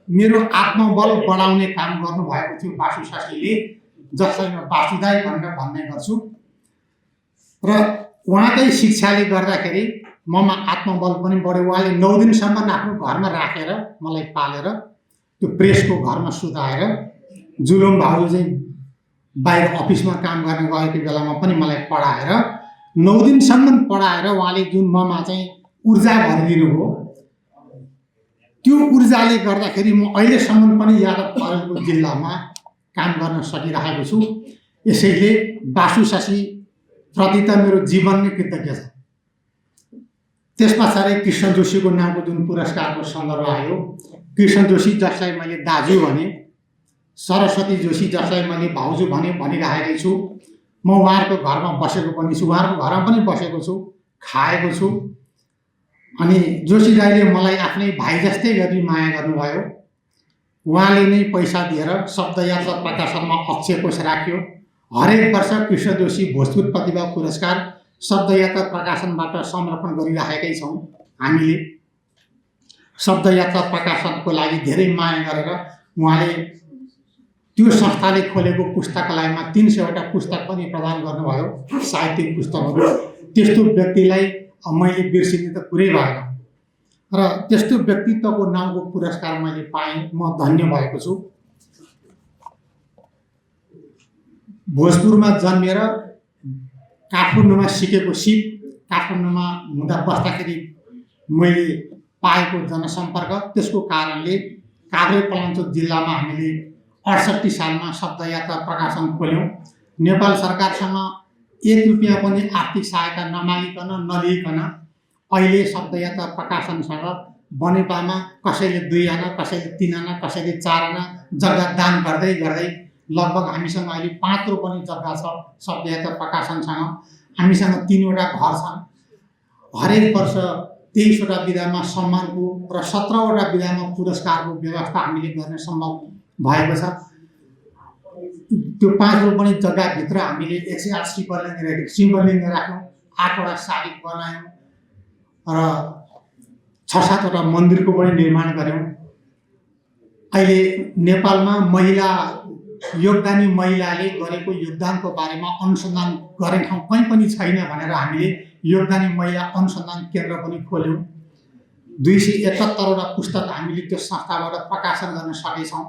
मेरो आत्मबल बढाउने काम गर्नुभएको थियो बासु शशीले, जसलाई म बासुदाई भनेर भन्ने गर्छु। र उहाँकै शिक्षाले गर्दाखेरि ममा आत्मबल पनि बढ्यो। उहाँले 9 दिनसम्म आफ्नो घरमा राखेर मलाई पालेर त्यो प्रेसको घरमा सुताएर जुलुम भाउजू चाहिँ बाहिर अफिसमा काम गर्न गएको बेलामा पनि मलाई पढाएर 9 दिनसम्म पढाएर उहाँले जुन ममा चाहिँ ऊर्जा भरिदिनु भयो, त्यो ऊर्जाले गर्दाखेरि म अहिलेसम्म पनि यादव परेलको जिल्लामा काम गर्न सकिरहेको छु। यसैले बासु शशी प्रति त मेरो जीवन नै कृतज्ञ छ। त्यस पछाडि कृष्ण जोशीको नामको जुन पुरस्कारको सन्दर्भ आयो, कृष्ण जोशी जसलाई मैले दाजु भने, सरस्वती जोशी जसलाई मैले भाउजू भने भनिरहेकै छु। म उहाँहरूको घरमा बसेको पनि छु, उहाँहरूको घरमा पनि बसेको छु, खाएको छु। अनि जोशी दाइले मलाई आफ्नै भाइ जस्तै गरी माया गर्नुभयो। उहाँले नै पैसा दिएर शब्दयात्रा प्रकाशनमा अक्षय कोष राख्यो। हरेक वर्ष कृष्ण जोशी भोजपुर प्रतिभा पुरस्कार शब्दयात्रा प्रकाशनबाट समर्पण गरिरहेकै छौँ। हामीले शब्दयात्रा प्रकाशनको लागि धेरै माया गरेर उहाँले त्यो संस्थाले खोलेको पुस्तकालयमा 300वटा पुस्तक पनि प्रदान गर्नुभयो, साहित्यिक पुस्तकहरू। त्यस्तो व्यक्तिलाई मैले बिर्सिने त कुरै भएन र त्यस्तो व्यक्तित्वको नामको पुरस्कार मैले पाएँ, म धन्य भएको छु। भोजपुरमा जन्मेर काठमाडौँमा सिकेको सिप, काठमाडौँमा हुँदा बस्दाखेरि मैले पाएको जनसम्पर्क, त्यसको कारणले काभ्रेपलाञ्चोक जिल्लामा हामीले 68 सालमा शब्दयात्रा प्रकाशन खोल्यौँ। नेपाल सरकारसँग 1 रुपियाँ पनि आर्थिक सहायता नमागिकन नलिइकन अहिले शब्दयात्रा प्रकाशनसँग बनेपामा कसैले 2 आना, कसैले 3 आना, कसैले 4 आना जग्गा दान गर्दै गर्दै लगभग हामीसँग अहिले 5 रोपनी जग्गा छ। शब्दयात्रा प्रकाशनसँग हामीसँग 3वटा घर छन्। हरेक वर्ष 23वटा विधामा सम्मानको र 17वटा विधामा पुरस्कारको व्यवस्था हामीले गर्ने सम्भव भएको छ। त्यो 5 रोपनी जग्गाभित्र हामीले 108 शिवलिङ्ग राख्यौँ, 8वटा शालिग बनायौँ र 6-7वटा मन्दिरको पनि निर्माण गऱ्यौँ। अहिले नेपालमा योगदानी महिलाले गरेको योगदानको बारेमा अनुसन्धान गर्ने ठाउँ कहीँ पनि छैन भनेर हामीले योगदानी महिला अनुसन्धान केन्द्र पनि खोल्यौँ। 271वटा पुस्तक हामीले त्यो संस्थाबाट प्रकाशन गर्न सकेछौँ।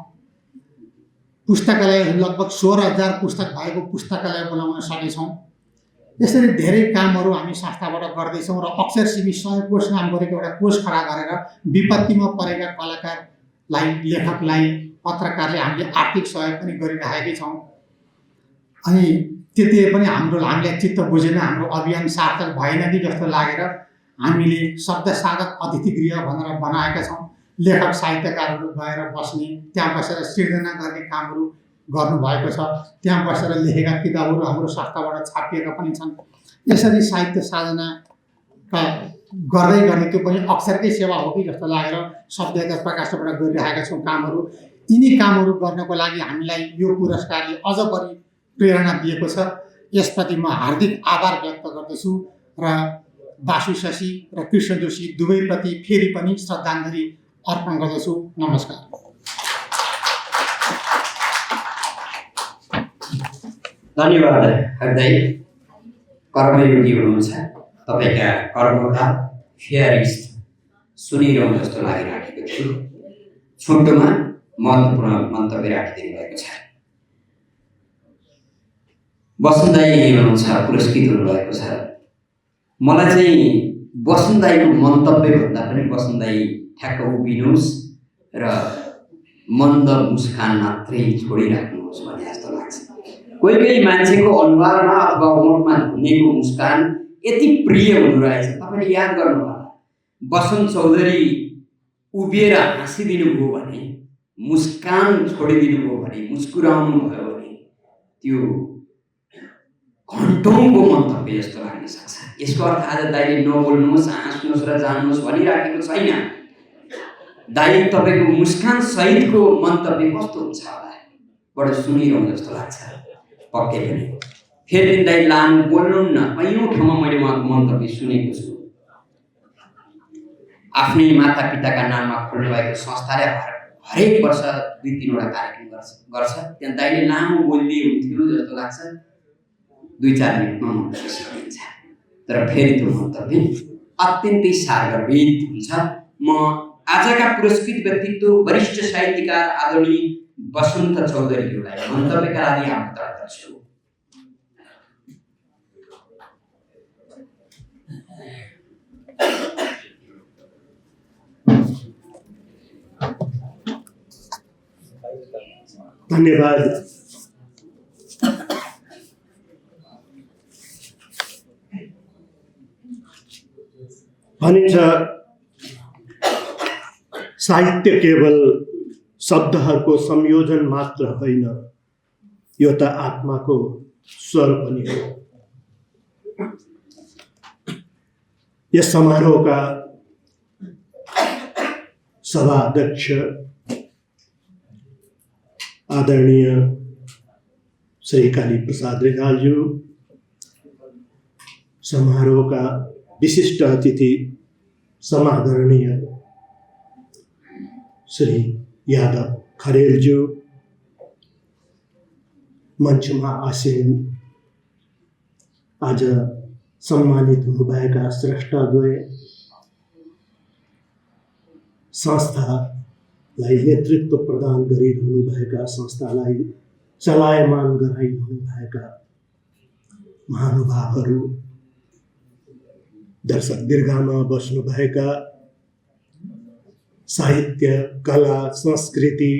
पुस्तकालय लगभग 16,000 पुस्तक भएको पुस्तकालय बनाउन सकेछौँ। यसरी धेरै कामहरू हामी संस्थाबाट गर्दैछौँ र अक्षर सिमी सहयोग कोष नाम गरेको एउटा कोष खडा गरेर विपत्तिमा परेका कलाकारलाई, लेखकलाई, पत्रकारले हामीले आर्थिक सहयोग पनि गरिरहेकै छौँ। अनि त्यति पनि हामीलाई चित्त बुझेन, हाम्रो अभियान सार्थक भएन कि जस्तो लागेर हामीले शब्द साधक अतिथि गृह भनेर बनाएका छौँ। लेखक साहित्यकारहरू गएर बस्ने, त्यहाँ बसेर सिर्जना गर्ने कामहरू गर्नुभएको छ। त्यहाँ बसेर लेखेका किताबहरू हाम्रो संस्थाबाट छापिएका पनि छन्। यसरी साहित्य साधनाका गर्दै गर्ने त्यो पनि अक्षरकै सेवा हो कि जस्तो लागेर शब्दयात्रा प्रकाशनबाट गरिरहेका छौँ कामहरू। यिनी कामहरू गर्नको लागि हामीलाई यो पुरस्कारले अझ बढी प्रेरणा दिएको छ। यसप्रति म हार्दिक आभार व्यक्त गर्दछु र बासु शशी र कृष्ण जोशी दुवैप्रति फेरि पनि श्रद्धाञ्जली अर्पण गर्दछु। नमस्कार। धन्यवाद हृदय। कर्मयोगी हुनुहुन्छ, तपाईँका कर्मका फेयरिस्ट सुनिरहँ जस्तो लागिराखेको थियो। छोटोमा महत्त्वपूर्ण मन्तव्य राखिदिनु भएको छ। वसन्त दाइ हुनुहुन्छ, पुरस्कृत हुनुभएको छ। मलाई चाहिँ वसन्त दाइको मन्तव्य भन्दा पनि वसन्त दाइ ठ्याक्क उभिनुहोस् र मन्द मुस्कान मात्रै छोडिराख्नुहोस् भने जस्तो लाग्छ। कोही कोही मान्छेको अनुहारमा अथवा ओठमा हुनेको मुस्कान यति प्रिय हुनु रहेछ। तपाईँले याद गर्नु होला, वसन्त चौधरी उभिएर हाँसिदिनु भयो भने, मुस्कान छोडिदिनु भयो भने, मुस्कुराउनु भयो भने त्यो घन्टौँको मन्तव्य जस्तो लाग्न सक्छ। यसको अर्थ आज दाइले नबोल्नुहोस्, हाँस्नुहोस् र जानुहोस् भनिराखेको छैन। दाइ तपाईँको मुस्कान सहितको मन्तव्य कस्तो हुन्छ होला, बडो सुनिरहँ जस्तो लाग्छ। पक्कै पनि फेरि दिन दाइ लानु बोल्नुहुन्न। कैयौँ ठाउँमा मैले उहाँको मन्तव्य सुनेको छु। आफ्नै माता पिताका नाममा खोल्नुभएको संस्थाले हरेक वर्ष 2-3वटा कार्यक्रम गर्छ। त्यहाँ दाइले लामो बोलिदिए हुन्थ्यो जस्तो लाग्छ। 2-4 मिनटमा मन्तव्य सकिन्छ। तर फेरि त्यो मन्तव्य अत्यन्तै सार्वजनिक हुन्छ। म आजका पुरस्कृत व्यक्तित्व वरिष्ठ साहित्यकार आदरणीय वसन्त चौधरीज्यूलाई मन्तव्यका लागि आमन्त्रण गर्छु। धन्यवाद। भनिन्छ साहित्य केवल शब्दहरूको संयोजन मात्र होइन, यो त आत्माको स्वर पनि हो। यस समारोहका सभाध्यक्ष आदरणीय श्री काली प्रसाद रिजालज्यू, समारोहका विशिष्ट अतिथि समादरणीय श्री यादव खरेलज्यू, मञ्चमा आसीन आज सम्मानित हुनुभएका स्रष्टाद्वय, संस्थालाई नेतृत्व प्रदान गरिरहनुभएका, संस्थालाई चलायमान गराइरहनुभएका महानुभावहरू, दर्शक दीर्घामा बस्नुभएका साहित्य, कला, संस्कृति,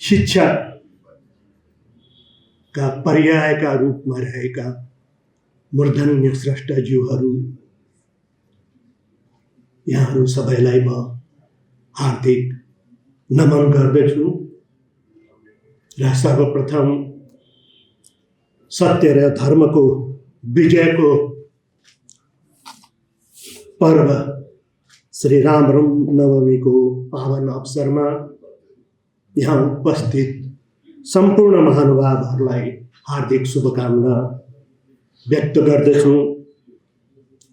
शिक्षाका पर्यायका रूपमा रहेका मूर्धन्य स्रष्टाज्यूहरू, यहाँहरू सबैलाई म हार्दिक नमन गर्दछु र सर्वप्रथम सत्य र धर्मको विजयको पर्व श्री रामनवमीको पावन अवसरमा यहाँ उपस्थित सम्पूर्ण महानुभावहरूलाई हार्दिक शुभकामना व्यक्त गर्दछु।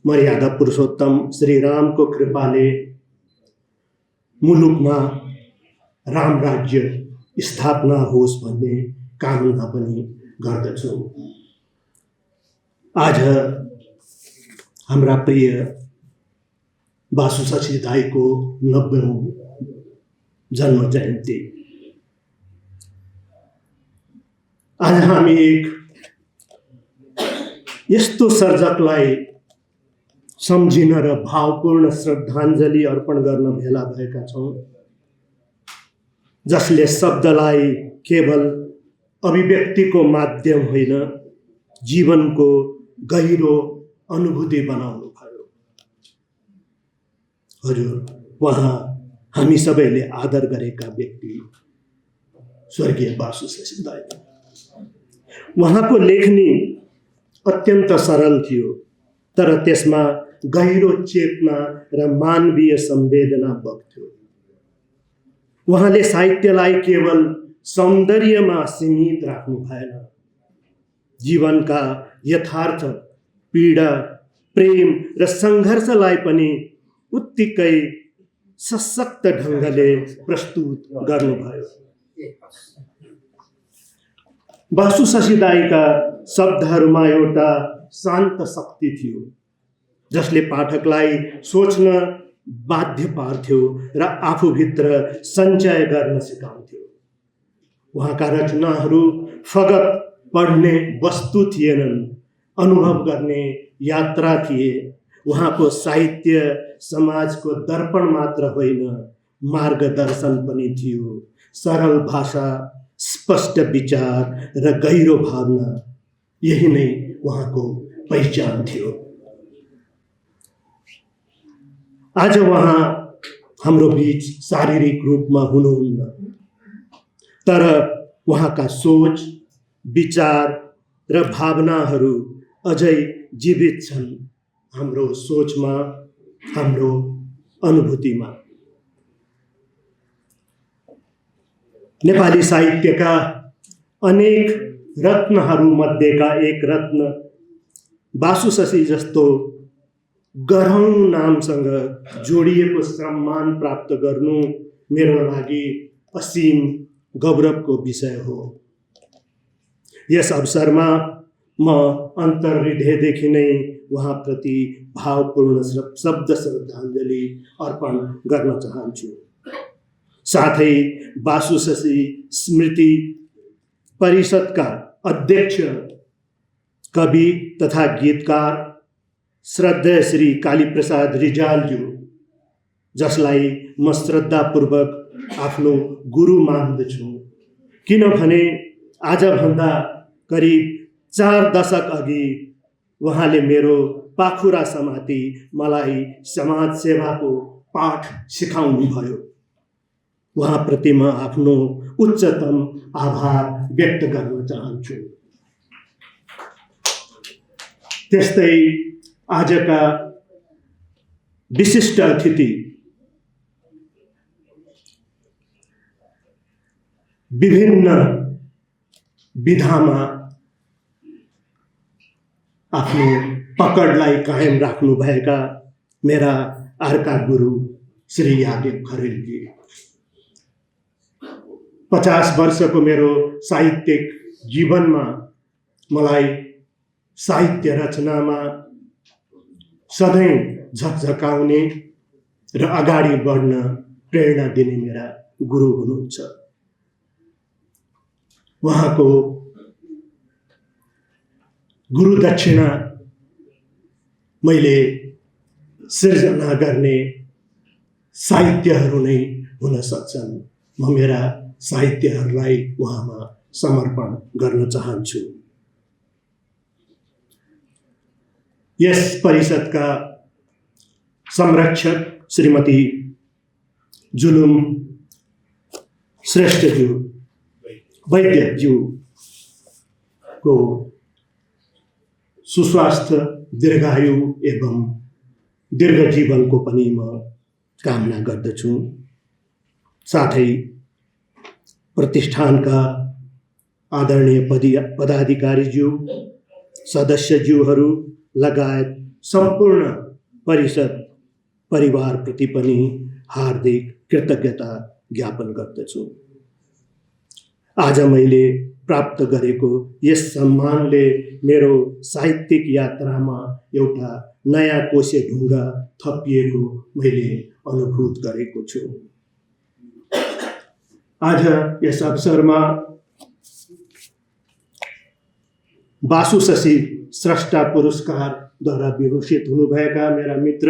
मर्यादा पुरुषोत्तम श्री रामको कृपाले मुलुकमा राम राज्य स्थापना होस् भन्ने कामना पनि गर्दछु। आज हाम्रा प्रिय बासु शशी दाईको 90औं जन्म जयन्ती। आज हामी एक यस्तो सर्जकलाई सम्झिन र भावपूर्ण श्रद्धाञ्जली अर्पण गर्न भेला भएका छौँ, जसले शब्दलाई केवल अभिव्यक्तिको माध्यम होइन, जीवनको गहिरो अनुभूति बनाउनु भयो। हजुर, उहाँ हामी सबैले आदर गरेका व्यक्ति स्वर्गीय बासु शशी दाई। उहाँको लेखनी अत्यन्त सरल थियो, तर त्यसमा गहिरो चेतना र मानवीय संवेदना बग्थ्यो। उहाँले साहित्यलाई केवल सौन्दर्यमा सीमित राख्नु भएन, जीवनका यथार्थ, पीडा, प्रेम र सङ्घर्षलाई पनि उत्तिकै सशक्त ढङ्गले प्रस्तुत गर्नुभयो। बासु शशी दाईका शब्दहरूमा एउटा शान्त शक्ति थियो, जसले पाठकलाई सोच्न बाध्य पार्थ्यो र आफूभित्र सञ्चय गर्न सिकाउँथ्यो। उहाँका रचनाहरू फगत पढ्ने वस्तु थिएनन्, अनुभव गर्ने यात्रा थिए। उहाँको साहित्य समाजको दर्पण मात्र होइन, मार्गदर्शन पनि थियो। सरल भाषा, स्पष्ट विचार र गहिरो भावना, यही नै उहाँको पहिचान थियो। आज उहाँ हाम्रो बीच शारीरिक रूपमा हुनुहुन्न, तर उहाँका सोच, विचार र भावनाहरू अझै जीवित छन् हाम्रो सोचमा, हाम्रो अनुभूतिमा। नेपाली साहित्यका अनेक रत्नहरूमध्येका एक रत्न बासु शशी जस्तो गह्रौँ नामसँग जोडिएको सम्मान प्राप्त गर्नु मेरो लागि असीम गौरवको विषय हो। यस अवसरमा म अन्तर्हृदयदेखि नै उहाँप्रति भावपूर्ण शब्द श्रद्धाञ्जली अर्पण गर्न चाहन्छु। साथै बासु शशी स्मृति परिषदका अध्यक्ष कवि तथा गीतकार श्रद्धेय श्री कालीप्रसाद रिजालज्यू, जसलाई म श्रद्धापूर्वक आफ्नो गुरु मान्दछु, किनभने आजभन्दा करिब 4 दशक अघि उहाँले मेरो पाखुरा समाती मलाई समाज सेवाको पाठ सिकाउनु भयो। उहाँप्रति म आफ्नो उच्चतम आभार व्यक्त गर्न चाहन्छु। त्यस्तै आजका विशिष्ट अतिथि विभिन्न विधामा आफ्नो पकडलाई कायम राख्नुभएका मेरा अर्का गुरु श्री यादेव खरेलजी, 50 वर्षको मेरो साहित्यिक जीवनमा मलाई साहित्य रचनामा सधैँ झकझकाउने र अगाडि बढ्न प्रेरणा दिने मेरा गुरु हुनुहुन्छ। उहाँको गुरु दक्षिणा मैले सिर्जना गर्ने साहित्यहरू नै हुन सक्छन्। म मेरा साहित्यहरूलाई उहाँमा समर्पण गर्न चाहन्छु। यस परिषदका संरक्षक श्रीमती जुलुम श्रेष्ठज्यू वैद्यज्यूको सुस्वास्थ्य, दीर्घायु एवं दीर्घ जीवनको पनि म कामना गर्दछु। साथै प्रतिष्ठानका आदरणीय पदाधिकारीज्यू, सदस्यज्यूहरू लगायत सम्पूर्ण परिषद परिवारप्रति पनि हार्दिक कृतज्ञता ज्ञापन गर्दछु। आज मैले प्राप्त गरेको यस सम्मानले मेरो साहित्यिक यात्रामा एउटा नयाँ कोसे ढुङ्गा थपिएको मैले अनुभूत गरेको छु। आज यस अवसरमा बासु शशी स्रष्टा पुरस्कारद्वारा विभूषित हुनुभएका मेरा मित्र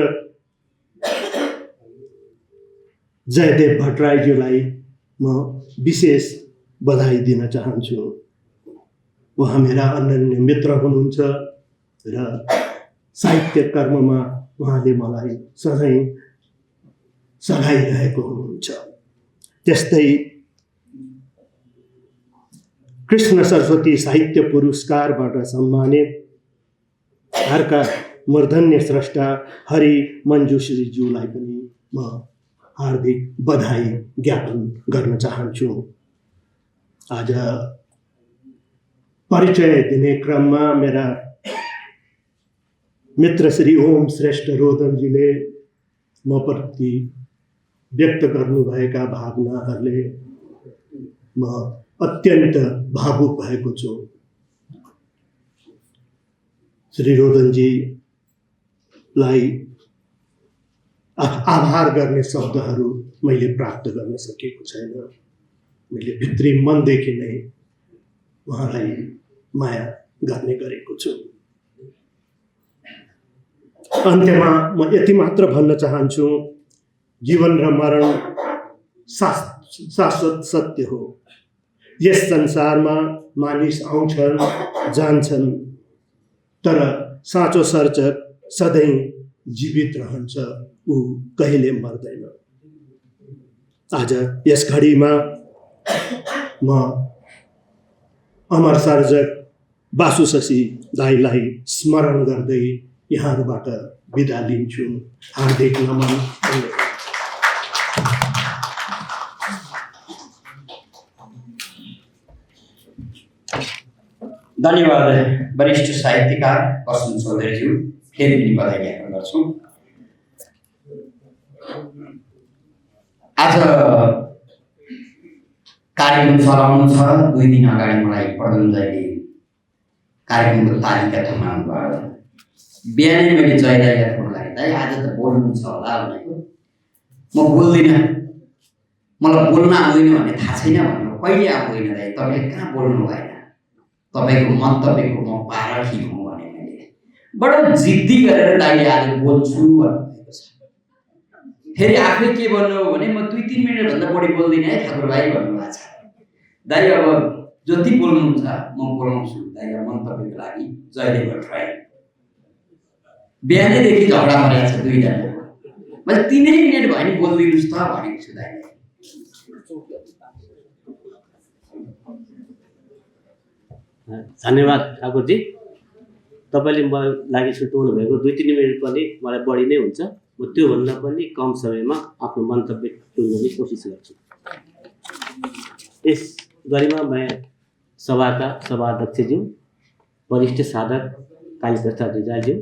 जयदेव भट्टराईज्यूलाई म विशेष बधाई दिन चाहन्छु। उहाँ मेरा अनन्य मित्र हुनुहुन्छ र साहित्य कर्ममा उहाँले मलाई सधैँ सघाइरहेको हुनुहुन्छ। त्यस्तै कृष्ण सरस्वती साहित्य पुरस्कारबाट सम्मानित अर्का मूर्धन्य स्रष्टा हरि मञ्जुश्रीज्यूलाई पनि म हार्दिक बधाई ज्ञापन गर्न चाहन्छु। आज परिचय दिने क्रममा मेरा मित्र श्री ओम श्रेष्ठ रोदनजीले म प्रति व्यक्त गर्नुभएका भावनाहरूले म अत्यन्त भावुक भएको छु। श्री रोदनजीलाई आभार गर्ने शब्दहरू मैले प्राप्त गर्न सकेको छैन। मैले भित्री मनदेखि नै उहाँलाई माया गर्ने गरेको छु। अन्त्यमा म यति मात्र भन्न चाहन्छु, जीवन र मरण शाश्वत सत्य हो। यस संसारमा मानिस आउँछन् जान्छन्, तर साँचो सर्जक सधैँ जीवित रहन्छ, ऊ कहिले मर्दैन। आज यस घडीमा म अमर सर्जक बासु शशी दाईलाई स्मरण गर्दै यहाँहरूबाट बिदा लिन्छु। हार्दिक नमन। धन्यवाद वरिष्ठ साहित्यकार वसन्त चौधरीज्यू, फेरि पनि बधाई ज्ञापन गर्छु। आज कार्यक्रम चलाउनु छ। 2 दिन अगाडि मलाई प्रधानमन्त्रीले कार्यक्रमको तालिका थमाउनु भयो। बिहानै मैले जय दाइलाई फोन गरेँ, दाइ आज त बोल्नुहुन्छ होला भनेको। म बोल्दिनँ, मलाई बोल्न आउँदैन भन्ने थाहा छैन भन्नु। कहिले आउँदैन दाइ, तपाईँले कहाँ बोल्नु भएन, तपाईँको मन्तव्यको म पारखी हुँ भने मैले बडो जिद्दी गरेर दाइले आज बोल्छु भन्नुभएको छ। फेरि आफै के भन्नुभयो भने म 2-3 मिनटभन्दा बढी बोल्दिनँ है ठाकुर भाइ भन्नुभएको छ। दाइ अब जति बोल्नुहुन्छ म बोलाउँछु दाइको मन्तव्यको लागि। जयदेव भट्टराई बिहानैदेखि झगडा परेको छ दुईजना। मैले 3 मिनट भयो नि बोलिदिनुहोस् त भनेको छु दाइले। धन्यवाद ठाकुरजी, तपाईँले मलाई लागि छुट्याउनु भएको 2-3 मिनट पनि मलाई बढी नै हुन्छ। म त्योभन्दा पनि कम समयमा आफ्नो मन्तव्य टुङ्ग्याउने कोसिस गर्छु। यस गरिमामय सभाका सभाध्यक्षज्यू, वरिष्ठ साधक कालीप्रसाद रिजालज्यू,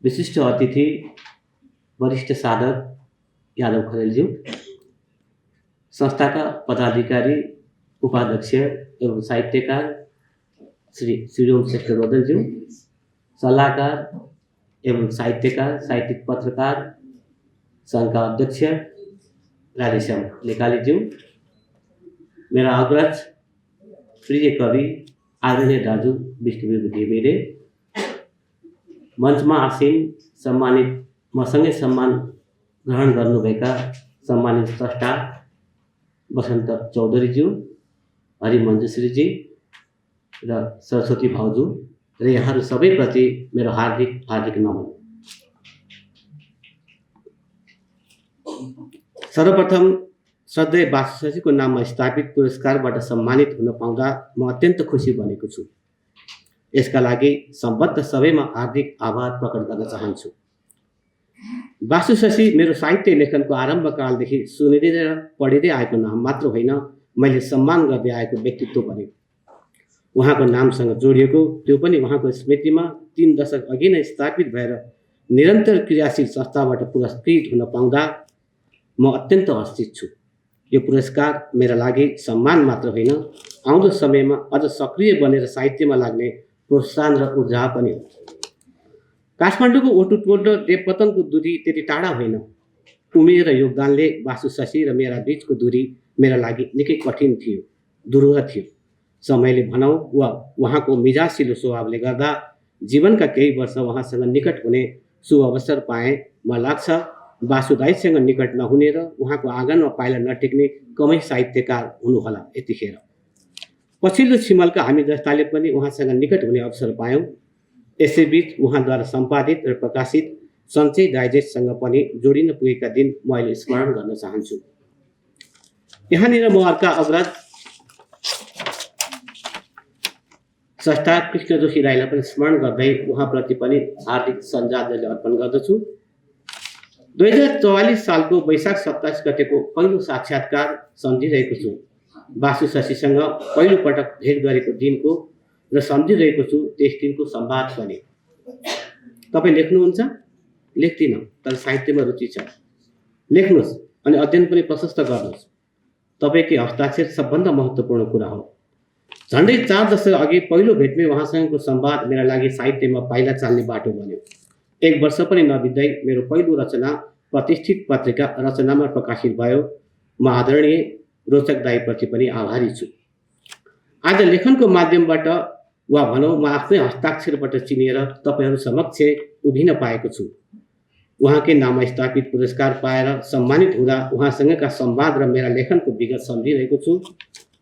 विशिष्ट अतिथि वरिष्ठ साधक यादव खरेलज्यू, संस्थाका पदाधिकारी उपाध्यक्ष एवं साहित्यकार श्री श्रीराम श्रेष्ठ रोदलज्यू, सल्लाहकार एवं साहित्यकार साहित्यिक पत्रकार सङ्घका अध्यक्ष राधेश्याम लेकालीज्यू, मेरा अग्रज प्रिय कवि आदरणीय दाजु विष्णुवीर घिमिरे, मञ्चमा आसीन सम्मानित मसँगै सम्मान ग्रहण गर्नुभएका सम्मानित स्रष्टा बसन्त चौधरीज्यू, हरिमञ्जुश्रीजी र सरस्वती भाउजू र यहाँहरू सबैप्रति मेरो हार्दिक हार्दिक नमन। सर्वप्रथम श्रद्धेय वासुशशीको नाममा स्थापित पुरस्कारबाट सम्मानित हुन पाउँदा म अत्यन्त खुसी बनेको छु। यसका लागि सम्बद्ध सबैमा हार्दिक आभार प्रकट गर्न चाहन्छु। वासुशशी मेरो साहित्य लेखनको आरम्भकालदेखि सुनिँदै र पढिँदै आएको नाम मात्र होइन, मैले सम्मान गर्दै आएको व्यक्तित्व बन्यो। उहाँको नामसँग जोडिएको, त्यो पनि उहाँको स्मृतिमा 3 दशक अघि नै स्थापित भएर निरन्तर क्रियाशील संस्थाबाट पुरस्कृत हुन पाउँदा म अत्यन्त हर्षित छु। यो पुरस्कार मेरा लागि सम्मान मात्र होइन, आउँदो समयमा अझ सक्रिय बनेर साहित्यमा लाग्ने प्रोत्साहन र ऊर्जा पनि हो। काठमाडौँको ओटुटोल र देवपतनको दूरी त्यति टाढा होइन। उमेर र योगदानले वासुशशी र मेरा बीचको दूरी मेरा लागि निकै कठिन थियो, दुरूह थियो। समयले भनौँ वा उहाँको मिजासिलो स्वभावले गर्दा जीवनका केही वर्ष उहाँसँग निकट हुने शुभ अवसर पाएँ। मलाई लाग्छ वासुदाईसँग निकट नहुने र उहाँको आँगनमा पाइला नटेक्ने कमै साहित्यकार हुनुहोला यतिखेर। पछिल्लो छिमलका हामी जस्ताले पनि उहाँसँग निकट हुने अवसर पायौँ। यसैबीच उहाँद्वारा सम्पादित र प्रकाशित सञ्चय डाइजेस्टसँग पनि जोडिन पुगेका दिन म अहिले स्मरण गर्न चाहन्छु। यहाँनिर म अर्का अग्रज स्रष्टा कृष्ण जोशी राईलाई पनि स्मरण गर्दै उहाँप्रति पनि हार्दिक श्रद्धाञ्जली अर्पण गर्दछु। 2044 सालको वैशाख 27 गतेको पहिलो साक्षात्कार सम्झिरहेको छु। वासुशशीसँग पहिलो पटक भेट गरेको दिनको र सम्झिरहेको छु त्यस दिनको संवाद पनि। तपाईँ लेख्नुहुन्छ? लेख्दिनँ, तर साहित्यमा रुचि छ। लेख्नुहोस् अनि अध्ययन पनि प्रशस्त गर्नुहोस्। तपाईँकै हस्ताक्षर सबभन्दा महत्त्वपूर्ण कुरा हो। झन्डै 4 दशक अघि पहिलो भेटमै उहाँसँगको संवाद मेरा लागि साहित्यमा पाइला चाल्ने बाटो बन्यो। 1 वर्ष पनि नबित्दै मेरो पहिलो रचना प्रतिष्ठित पत्रिका रचनामा प्रकाशित भयो। म आदरणीय रोचक दाईप्रति पनि आभारी छु। आज लेखनको माध्यमबाट वा भनौँ म आफ्नै हस्ताक्षरबाट चिनिएर तपाईँहरू समक्ष उभिन पाएको छु। उहाँकै नाममा स्थापित पुरस्कार पाएर सम्मानित हुँदा उहाँसँगका संवाद र मेरा लेखनको विगत सम्झिरहेको छु।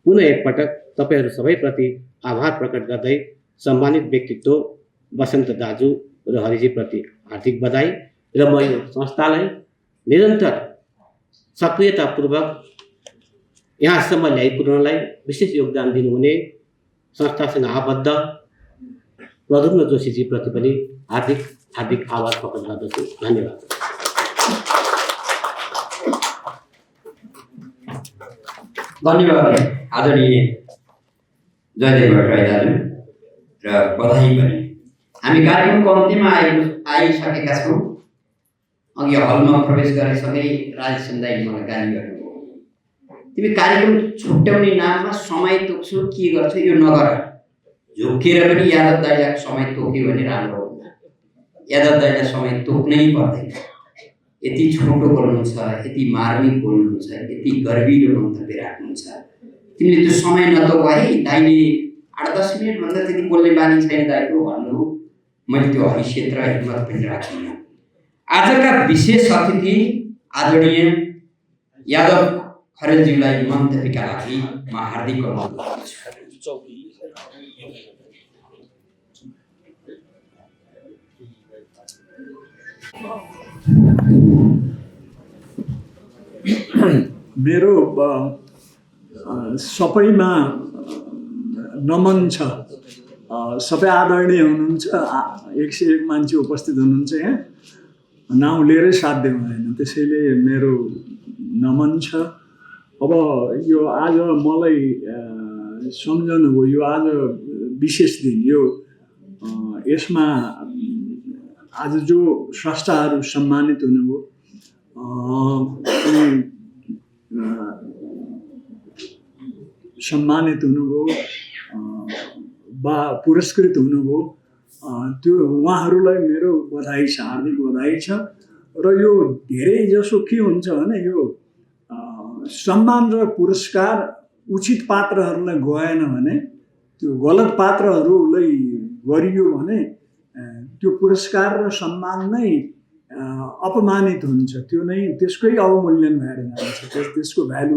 पुनः एकपटक तपाईँहरू सबैप्रति आभार प्रकट गर्दै सम्मानित व्यक्तित्व बसन्त दाजु र हरिजीप्रति हार्दिक बधाई र म यो संस्थालाई निरन्तर सक्रियतापूर्वक यहाँसम्म ल्याइपुर्नलाई विशेष योगदान दिनुहुने संस्थासँग आबद्ध प्रद्युम्न जोशीजीप्रति पनि हार्दिक हार्दिक आभार प्रकट गर्दछु। धन्यवाद। धन्यवाद आदरणीय जयदेव भट्टराई दाजु र बधाई पनि। हामी कार्यक्रमको अन्त्यमा आइसकेका छौँ। अघि हलमा प्रवेश गरेसँगै राजेश दाइले मलाई गाली गर्नुभयो, तिमी कार्यक्रम छुट्याउने नाममा समय तोक्छौ, के गर्छौ, यो नगर। झुक्किएर पनि यादव दाइलाई समय तोक्यो भने राम्रो हुन्न। यादव दाइलाई समय तोक्नै पर्दैन। यति छोटो बोल्नुहुन्छ, यति मार्मिक बोल्नुहुन्छ, यति गर्विलो मन्तव्य राख्नुहुन्छ। तिमीले त्यो समय नतोक है, दाइले 8-10 मिनटभन्दा त्यति बोल्ने बानी छैन दाइको भन्नु। मैले त्यो हैसियत र हिम्मत पनि राखिनँ। आजका विशेष अतिथि आदरणीय यादव खरेलज्यूलाई मन्तव्यका लागि म हार्दिक अनुरोध गर्दछु। मेरो सबैमा नमन छ। सबै आदरणीय हुनुहुन्छ, 101 मान्छे उपस्थित हुनुहुन्छ यहाँ, नाउँ लिएरै साध्य हुँदैन, त्यसैले मेरो नमन छ। अब यो आज मलाई सम्झनु भयो, यो आज विशेष दिन, यो यसमा आज जो स्रष्टाहरू सम्मानित हुनुभयो, पुरस्कृत हुनुभयो, त्यो उहाँहरूलाई मेरो बधाई छ, हार्दिक बधाई छ। र यो धेरै जसो के हुन्छ भने यो सम्मान र पुरस्कार उचित पात्रहरूलाई गएन भने, त्यो गलत पात्रहरूलाई गरियो भने त्यो पुरस्कार र सम्मान नै अपमानित हुन्छ, त्यो नै त्यसकै अवमूल्यन भएर जान्छ, त्यसको भ्यालु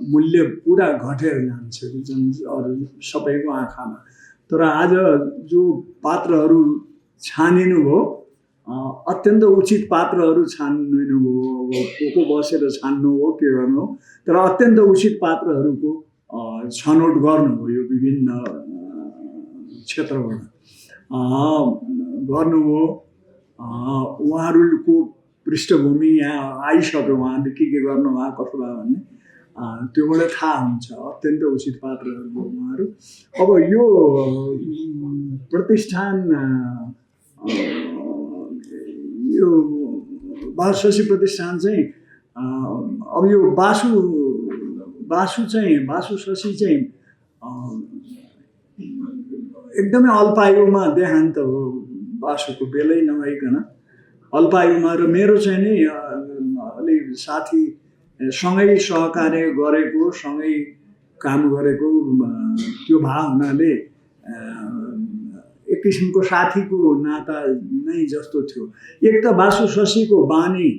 मूल्य पुरा घटेर जान्छ अरू सबैको आँखामा। तर आज जो पात्रहरू छानिनु भयो, अत्यन्त उचित पात्रहरू छानिनु भयो, अब को बसेर छान्नु हो के गर्नु हो, तर अत्यन्त उचित पात्रहरूको छनौट गर्नुभयो, विभिन्न क्षेत्रबाट गर्नुभयो। उहाँहरूको पृष्ठभूमि यहाँ आइसक्यो, उहाँले के गर्नुभयो कसो भयो भन्ने त्योबाट थाहा हुन्छ, अत्यन्त उचित पात्रहरू हो उहाँहरू। अब यो प्रतिष्ठान, यो बासुशशी प्रतिष्ठान चाहिँ अब यो बासुशशी चाहिँ एकदमै अल्पायुमा देहान्त हो। बासुको बेलै नभइकन अल्पायुमा, र मेरो चाहिँ नि अलि साथी सँगै सहकार्य गरेको, सँगै काम गरेको त्यो भए हुनाले एक किसिमको साथीको नाता नै जस्तो थियो। एक त बासुशशीको बानी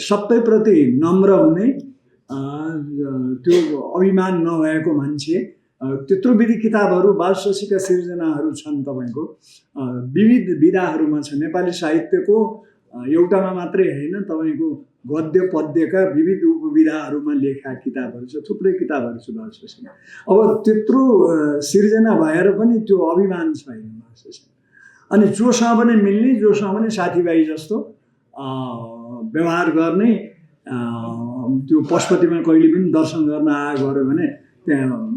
सबैप्रति नम्र हुने, त्यो अभिमान नभएको मान्छे। त्यत्रो विधि किताबहरू बासुशशीका सिर्जनाहरू छन् तपाईँको, विविध विधाहरूमा छ। नेपाली साहित्यको एउटामा मात्रै होइन, तपाईँको गद्य पद्यका विविध उपविधाहरूमा लेखा किताबहरू छ, थुप्रै किताबहरू छ बासुशशीमा। अब त्यत्रो सिर्जना भएर पनि त्यो अभिमान छैन बासुशशीमा। अनि जोसँग पनि मिल्ने, जोसँग पनि साथीभाइ जस्तो व्यवहार गर्ने, त्यो पशुपतिमा कहिले पनि दर्शन गर्न गऱ्यो भने त्यहाँ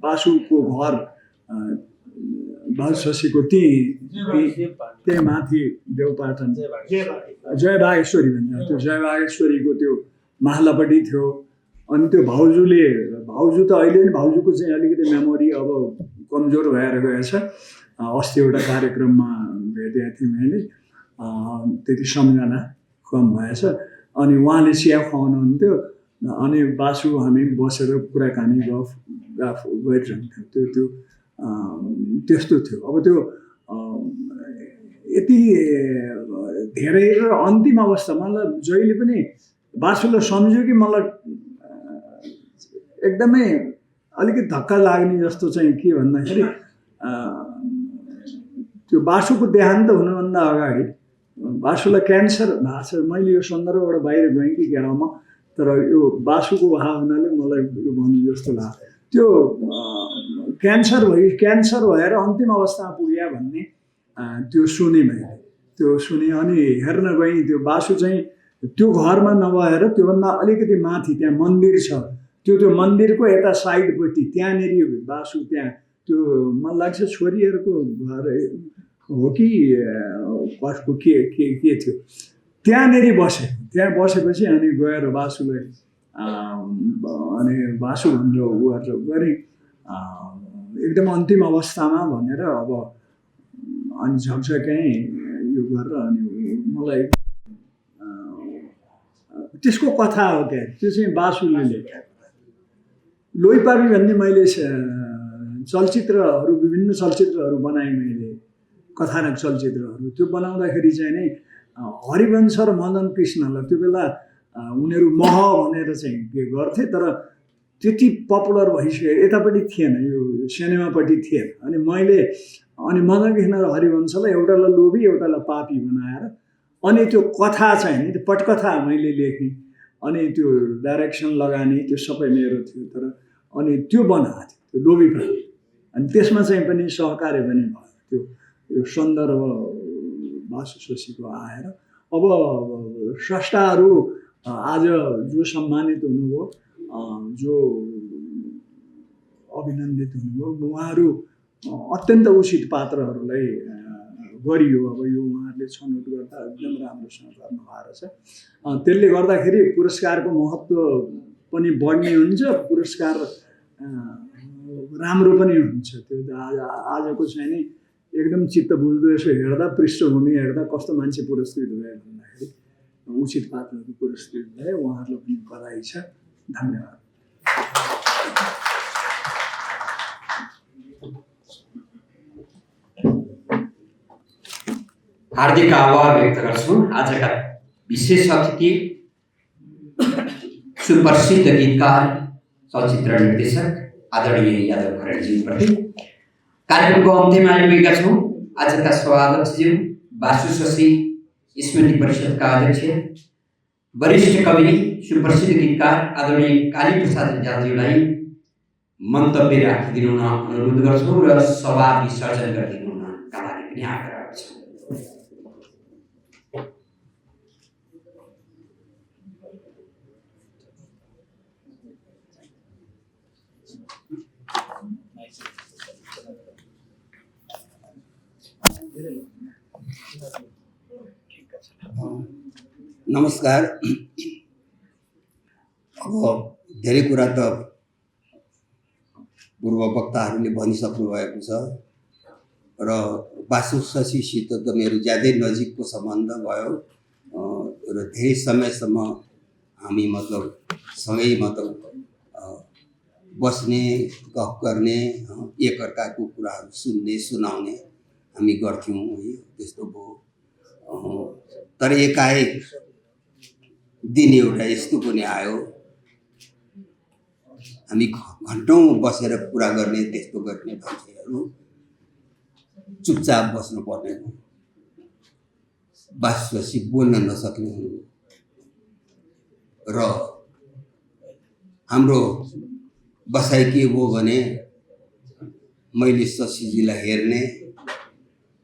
बासुको घर बासुशशीको त्यहाँ माथि देवपाटन जयबागेश्वरी भन्छ, त्यो जयबागेश्वरीको त्यो माहलापट्टि थियो। अनि त्यो भाउजू त अहिले पनि भाउजूको चाहिँ अलिकति मेमोरी अब कमजोर भएर गएछ। अस्ति एउटा कार्यक्रममा भेटेको थिएँ मैले, त्यति सम्झना कम भएछ। अनि उहाँले चिया खुवाउनुहुन्थ्यो, अनि बासु हामी बसेर कुराकानी गफ गरिरहन्थ्यौँ। त्यो त्यस्तो थियो। अब त्यो यति धेरै र अन्तिम अवस्था, मलाई जहिले पनि बासुलाई सम्झ्यो कि मलाई एकदमै अलिकति धक्का लाग्ने जस्तो चाहिँ के भन्दाखेरि, त्यो बासुको देहान्त हुनुभन्दा अगाडि बासुलाई क्यान्सर भएको छ। मैले यो सन्दर्भबाट बाहिर गएँ कि गाउँमा, तर यो बासुको भावनाले मलाई यो भन्नु जस्तो लाग्यो। त्यो क्यान्सर भएर अन्तिम अवस्थामा पुग्यो भन्ने त्यो सुने मैले, त्यो सुने। अनि हेर्न गएँ, त्यो बासु चाहिँ त्यो घरमा नभएर त्योभन्दा अलिकति माथि त्यहाँ मन्दिर छ, त्यो मन्दिरको यता साइडपट्टि त्यहाँनिर बासु, त्यहाँ त्यो मलाई लाग्छ छोरीहरूको घर हो कि कसको के थियो, त्यहाँनिर बसेँ। त्यहाँ बसेपछि अनि गएर बासुलाई अनि बासु भनेर उ गरेर गरेँ, एकदम अन्तिम अवस्थामा भनेर। अब अनि झकझकै यो गरेर अनि मलाई त्यसको कथा हो क्या, त्यो चाहिँ बासुले लेखे। लोइपापी भन्ने मैले चलचित्रहरू, विभिन्न चलचित्रहरू बनाएँ मैले, कथानक चलचित्रहरू। त्यो बनाउँदाखेरि चाहिँ नै हरिवंश र मदन कृष्णलाई त्यो बेला उनीहरू मह भनेर चाहिँ के गर्थे, तर त्यति पपुलर भइसक्यो, यतापट्टि थिएन, यो सिनेमापट्टि थिएन। अनि मैले मदन कृष्ण र हरिवंशलाई एउटालाई लोभी एउटालाई पापी बनाएर अनि त्यो कथा चाहिँ नि त्यो पटकथा मैले लेखेँ, अनि त्यो डाइरेक्सन लगाने त्यो सबै मेरो थियो। तर अनि त्यो बनाएको थियो त्यो लोभी पापी, अनि त्यसमा चाहिँ पनि सहकार्य पनि भयो। त्यो यो सन्दर्भ बासु शशीको आएर अब स्रष्टाहरू आज जो सम्मानित हुनुभयो, जो अभिनन्दित हुनुभयो, उहाँहरू अत्यन्त उचित पात्रहरूलाई गरियो। अब यो उहाँहरूले छनौट गर्दा एकदम राम्रोसँग गर्नुभएको रहेछ। त्यसले गर्दाखेरि पुरस्कारको महत्त्व पनि बढ्ने हुन्छ, पुरस्कार राम्रो पनि हुन्छ। त्यो आजको चाहिँ नि एकदम चित्त बुझ्दो यसो हेर्दा, पृष्ठभूमि हेर्दा कस्तो मान्छे पुरस्कृत भयो भन्दाखेरि उचित पात्रहरू पुरस्कृत भए, उहाँहरूलाई पनि बधाई छ। धन्यवाद। हार्दिक आभार व्यक्त गर्छु। आजका विशेष अतिथि सुप्रसिद्ध गीतकार, चलचित्र निर्देशक आदरणीय यादव खरेलज्यूप्रति। कार्यक्रमको अन्त्यमा आइपुगेका छौँ। आजका सभाध्यक्षज्यू, बासु शशी स्मृति परिषदका अध्यक्ष, वरिष्ठ कवि, सुप्रसिद्ध गीतकार आदरणीय कालीप्रसाद रिजालज्यूलाई मन्तव्य राखिदिनु हुन अनुरोध गर्छौँ र सभा विसर्जन गरिदिनु हुनका लागि पनि आग्रह गर्छौँ। नमस्कार। अब धेरै कुरा त पूर्व वक्ताहरूले भनिसक्नु भएको छ र बासु शशीसित त मेरो ज्यादै नजिकको सम्बन्ध भयो र धेरै समयसम्म हामी मतलब सँगै मतलब बस्ने, गफ गर्ने, एकअर्काको कुराहरू सुन्ने, सुनाउने हामी गर्थ्यौँ है, त्यस्तो भयो। तर एकाएक दिन एउटा यस्तो पनि आयो, हामी घन्टौँ बसेर कुरा गर्ने, त्यस्तो गर्ने मान्छेहरू चुपचाप बस्नु पर्ने, बासु शशी बोल्न नसक्ने र हाम्रो बसाइ के भयो भने मैले शशीजीलाई हेर्ने,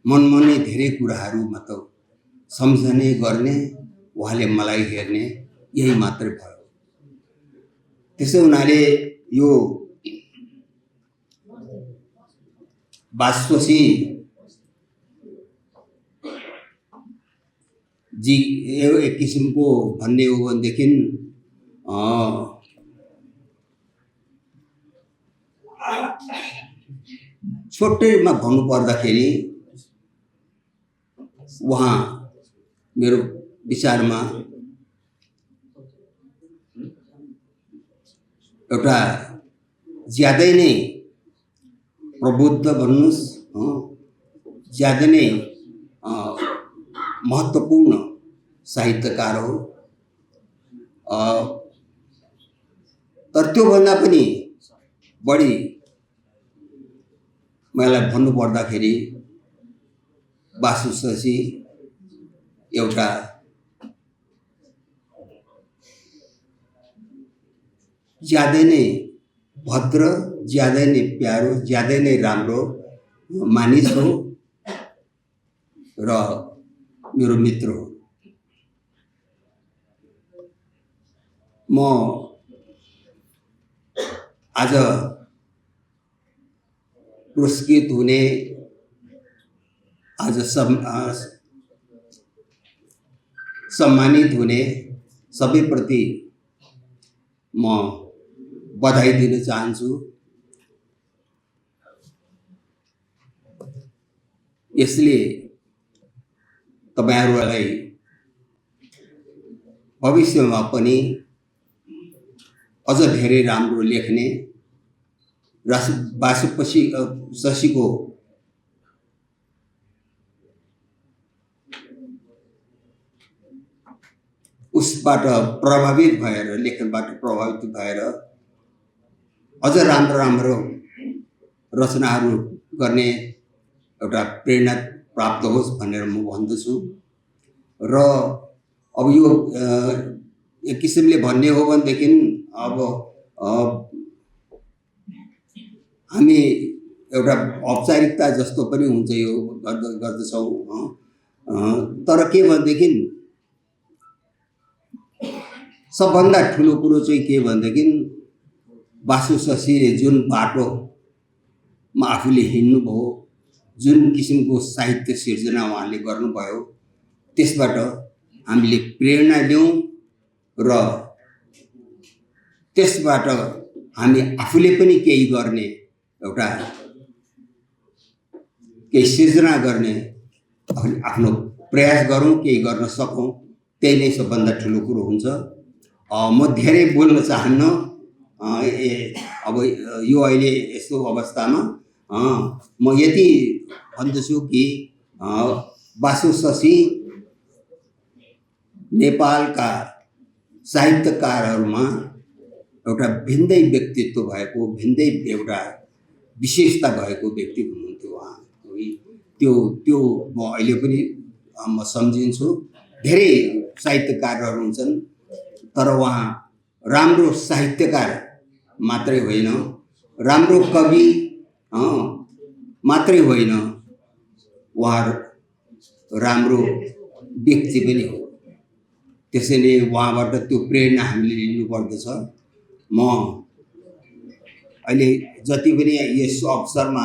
मनमा नै धेरै कुराहरू मतलब सम्झने गर्ने, उहाँले मलाई हेर्ने, यही मात्रै भयो। त्यसै हुनाले यो बासु शशी जी एक किसिमको भन्ने हो भनेदेखि छोटैमा भन्नु पर्दाखेरि उहाँ मेरो विचारमा एउटा ज्यादै नै प्रबुद्ध भन्नुहोस्, ज्यादा नै महत्त्वपूर्ण साहित्यकार हो। तर त्योभन्दा पनि बढी मलाई भन्नुपर्दाखेरि बासु शशी एउटा ज्यादै नै भद्र, ज्यादै नै प्यारो, ज्यादै नै राम्रो मानिस हो र मेरो मित्र हो। म आज पुरस्कृत हुने, आज सम्मानित हुने सबैप्रति म बधाई दिन चाहन्छु। यसले तपाईहरुलाई भविष्यमा पनि अझ धेरै राम्रो लेख्ने बासुपछि शशीको उसबाट प्रभावित भएर लेखनबाट प्रभावित भएर अझ राम्रो राम्रो रचनाहरू गर्ने एउटा प्रेरणा प्राप्त होस् भनेर म भन्दछु। र अब यो एक किसिमले भन्ने हो भनेदेखि अब हामी एउटा औपचारिकता जस्तो पनि हुन्छ यो गर्दछौँ। तर के भनेदेखि सबभन्दा ठुलो कुरो चाहिँ के भनेदेखि बासु शशीले जुन बाटोमा आफूले हिँड्नुभयो, जुन किसिमको साहित्य सिर्जना उहाँले गर्नुभयो, त्यसबाट हामीले प्रेरणा लियौँ र त्यसबाट हामी आफूले पनि केही गर्ने, एउटा केही सिर्जना गर्ने आफ्नो प्रयास गरौँ, केही गर्न सकौँ। त्यही नै सबभन्दा ठुलो कुरो हुन्छ। म धेरै बोल्न चाहन्न। अब यो अहिले यस्तो अवस्थामा म यति भन्दछु कि बासु शशी नेपालका साहित्यकारहरूमा एउटा भिन्दै व्यक्तित्व भएको, भिन्दै एउटा विशेषता भएको व्यक्ति हुनुहुन्थ्यो उहाँ। त्यो म अहिले पनि म सम्झिन्छु। धेरै साहित्यकारहरू हुन्छन्, तर उहाँ राम्रो साहित्यकार मात्रै होइन, राम्रो कवि मात्रै होइन, उहाँ राम्रो व्यक्ति पनि हो। त्यसैले उहाँबाट त्यो प्रेरणा हामीले लिनुपर्दछ। म अहिले जति पनि यस अवसरमा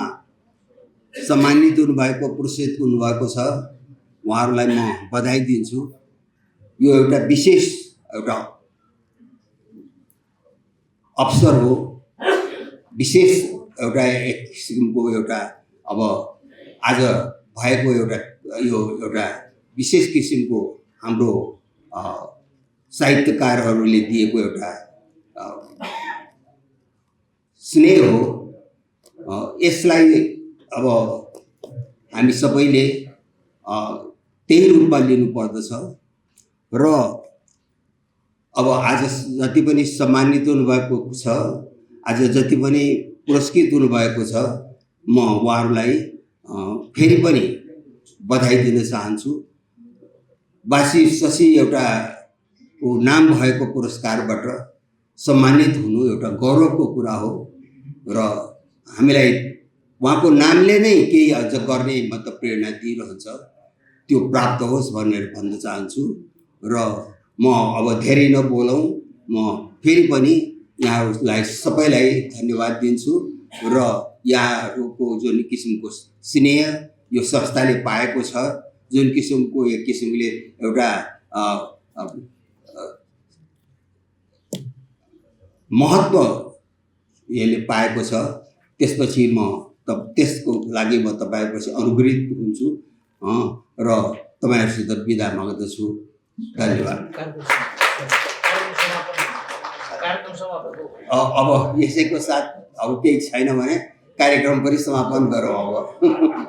सम्मानित हुनुभएको, पुरस्कृत हुनुभएको छ, उहाँहरूलाई म बधाई दिन्छु। यो एउटा विशेष एउटा अवसर हो, विशेष एउटा एक किसिमको एउटा अब आज भएको एउटा यो एउटा विशेष किसिमको हाम्रो साहित्यकारहरूले दिएको एउटा स्नेह हो। यसलाई अब हामी सबैले त्यही रूपमा लिनुपर्दछ। र अब आज जति पनि सम्मानित हुनुभएको छ, आज जति पनि पुरस्कृत हुनुभएको छ, म उहाँहरूलाई फेरि पनि बधाई दिन चाहन्छु। बासु शशी एउटा नाम भएको पुरस्कारबाट सम्मानित हुनु एउटा गौरवको कुरा हो र हामीलाई उहाँको नामले नै केही अझ गर्ने मतलब प्रेरणा दिइरहन्छ। त्यो प्राप्त होस् भनेर भन्न चाहन्छु। र म अब धेरै नबोलौँ, म फेरि पनि यहाँहरूलाई सबैलाई धन्यवाद दिन्छु। र यहाँहरूको जुन किसिमको स्नेह यो संस्थाले पाएको छ, जुन किसिमको एक किसिमले एउटा महत्त्व यसले पाएको छ, त्यसपछि त्यसको लागि म तपाईँहरूपछि अनुग्रहित हुन्छु र तपाईँहरूसित बिदा माग्दछु। धन्यवाद। अब यसैको साथ अब केही छैन भने कार्यक्रम पनि समापन गरौँ अब।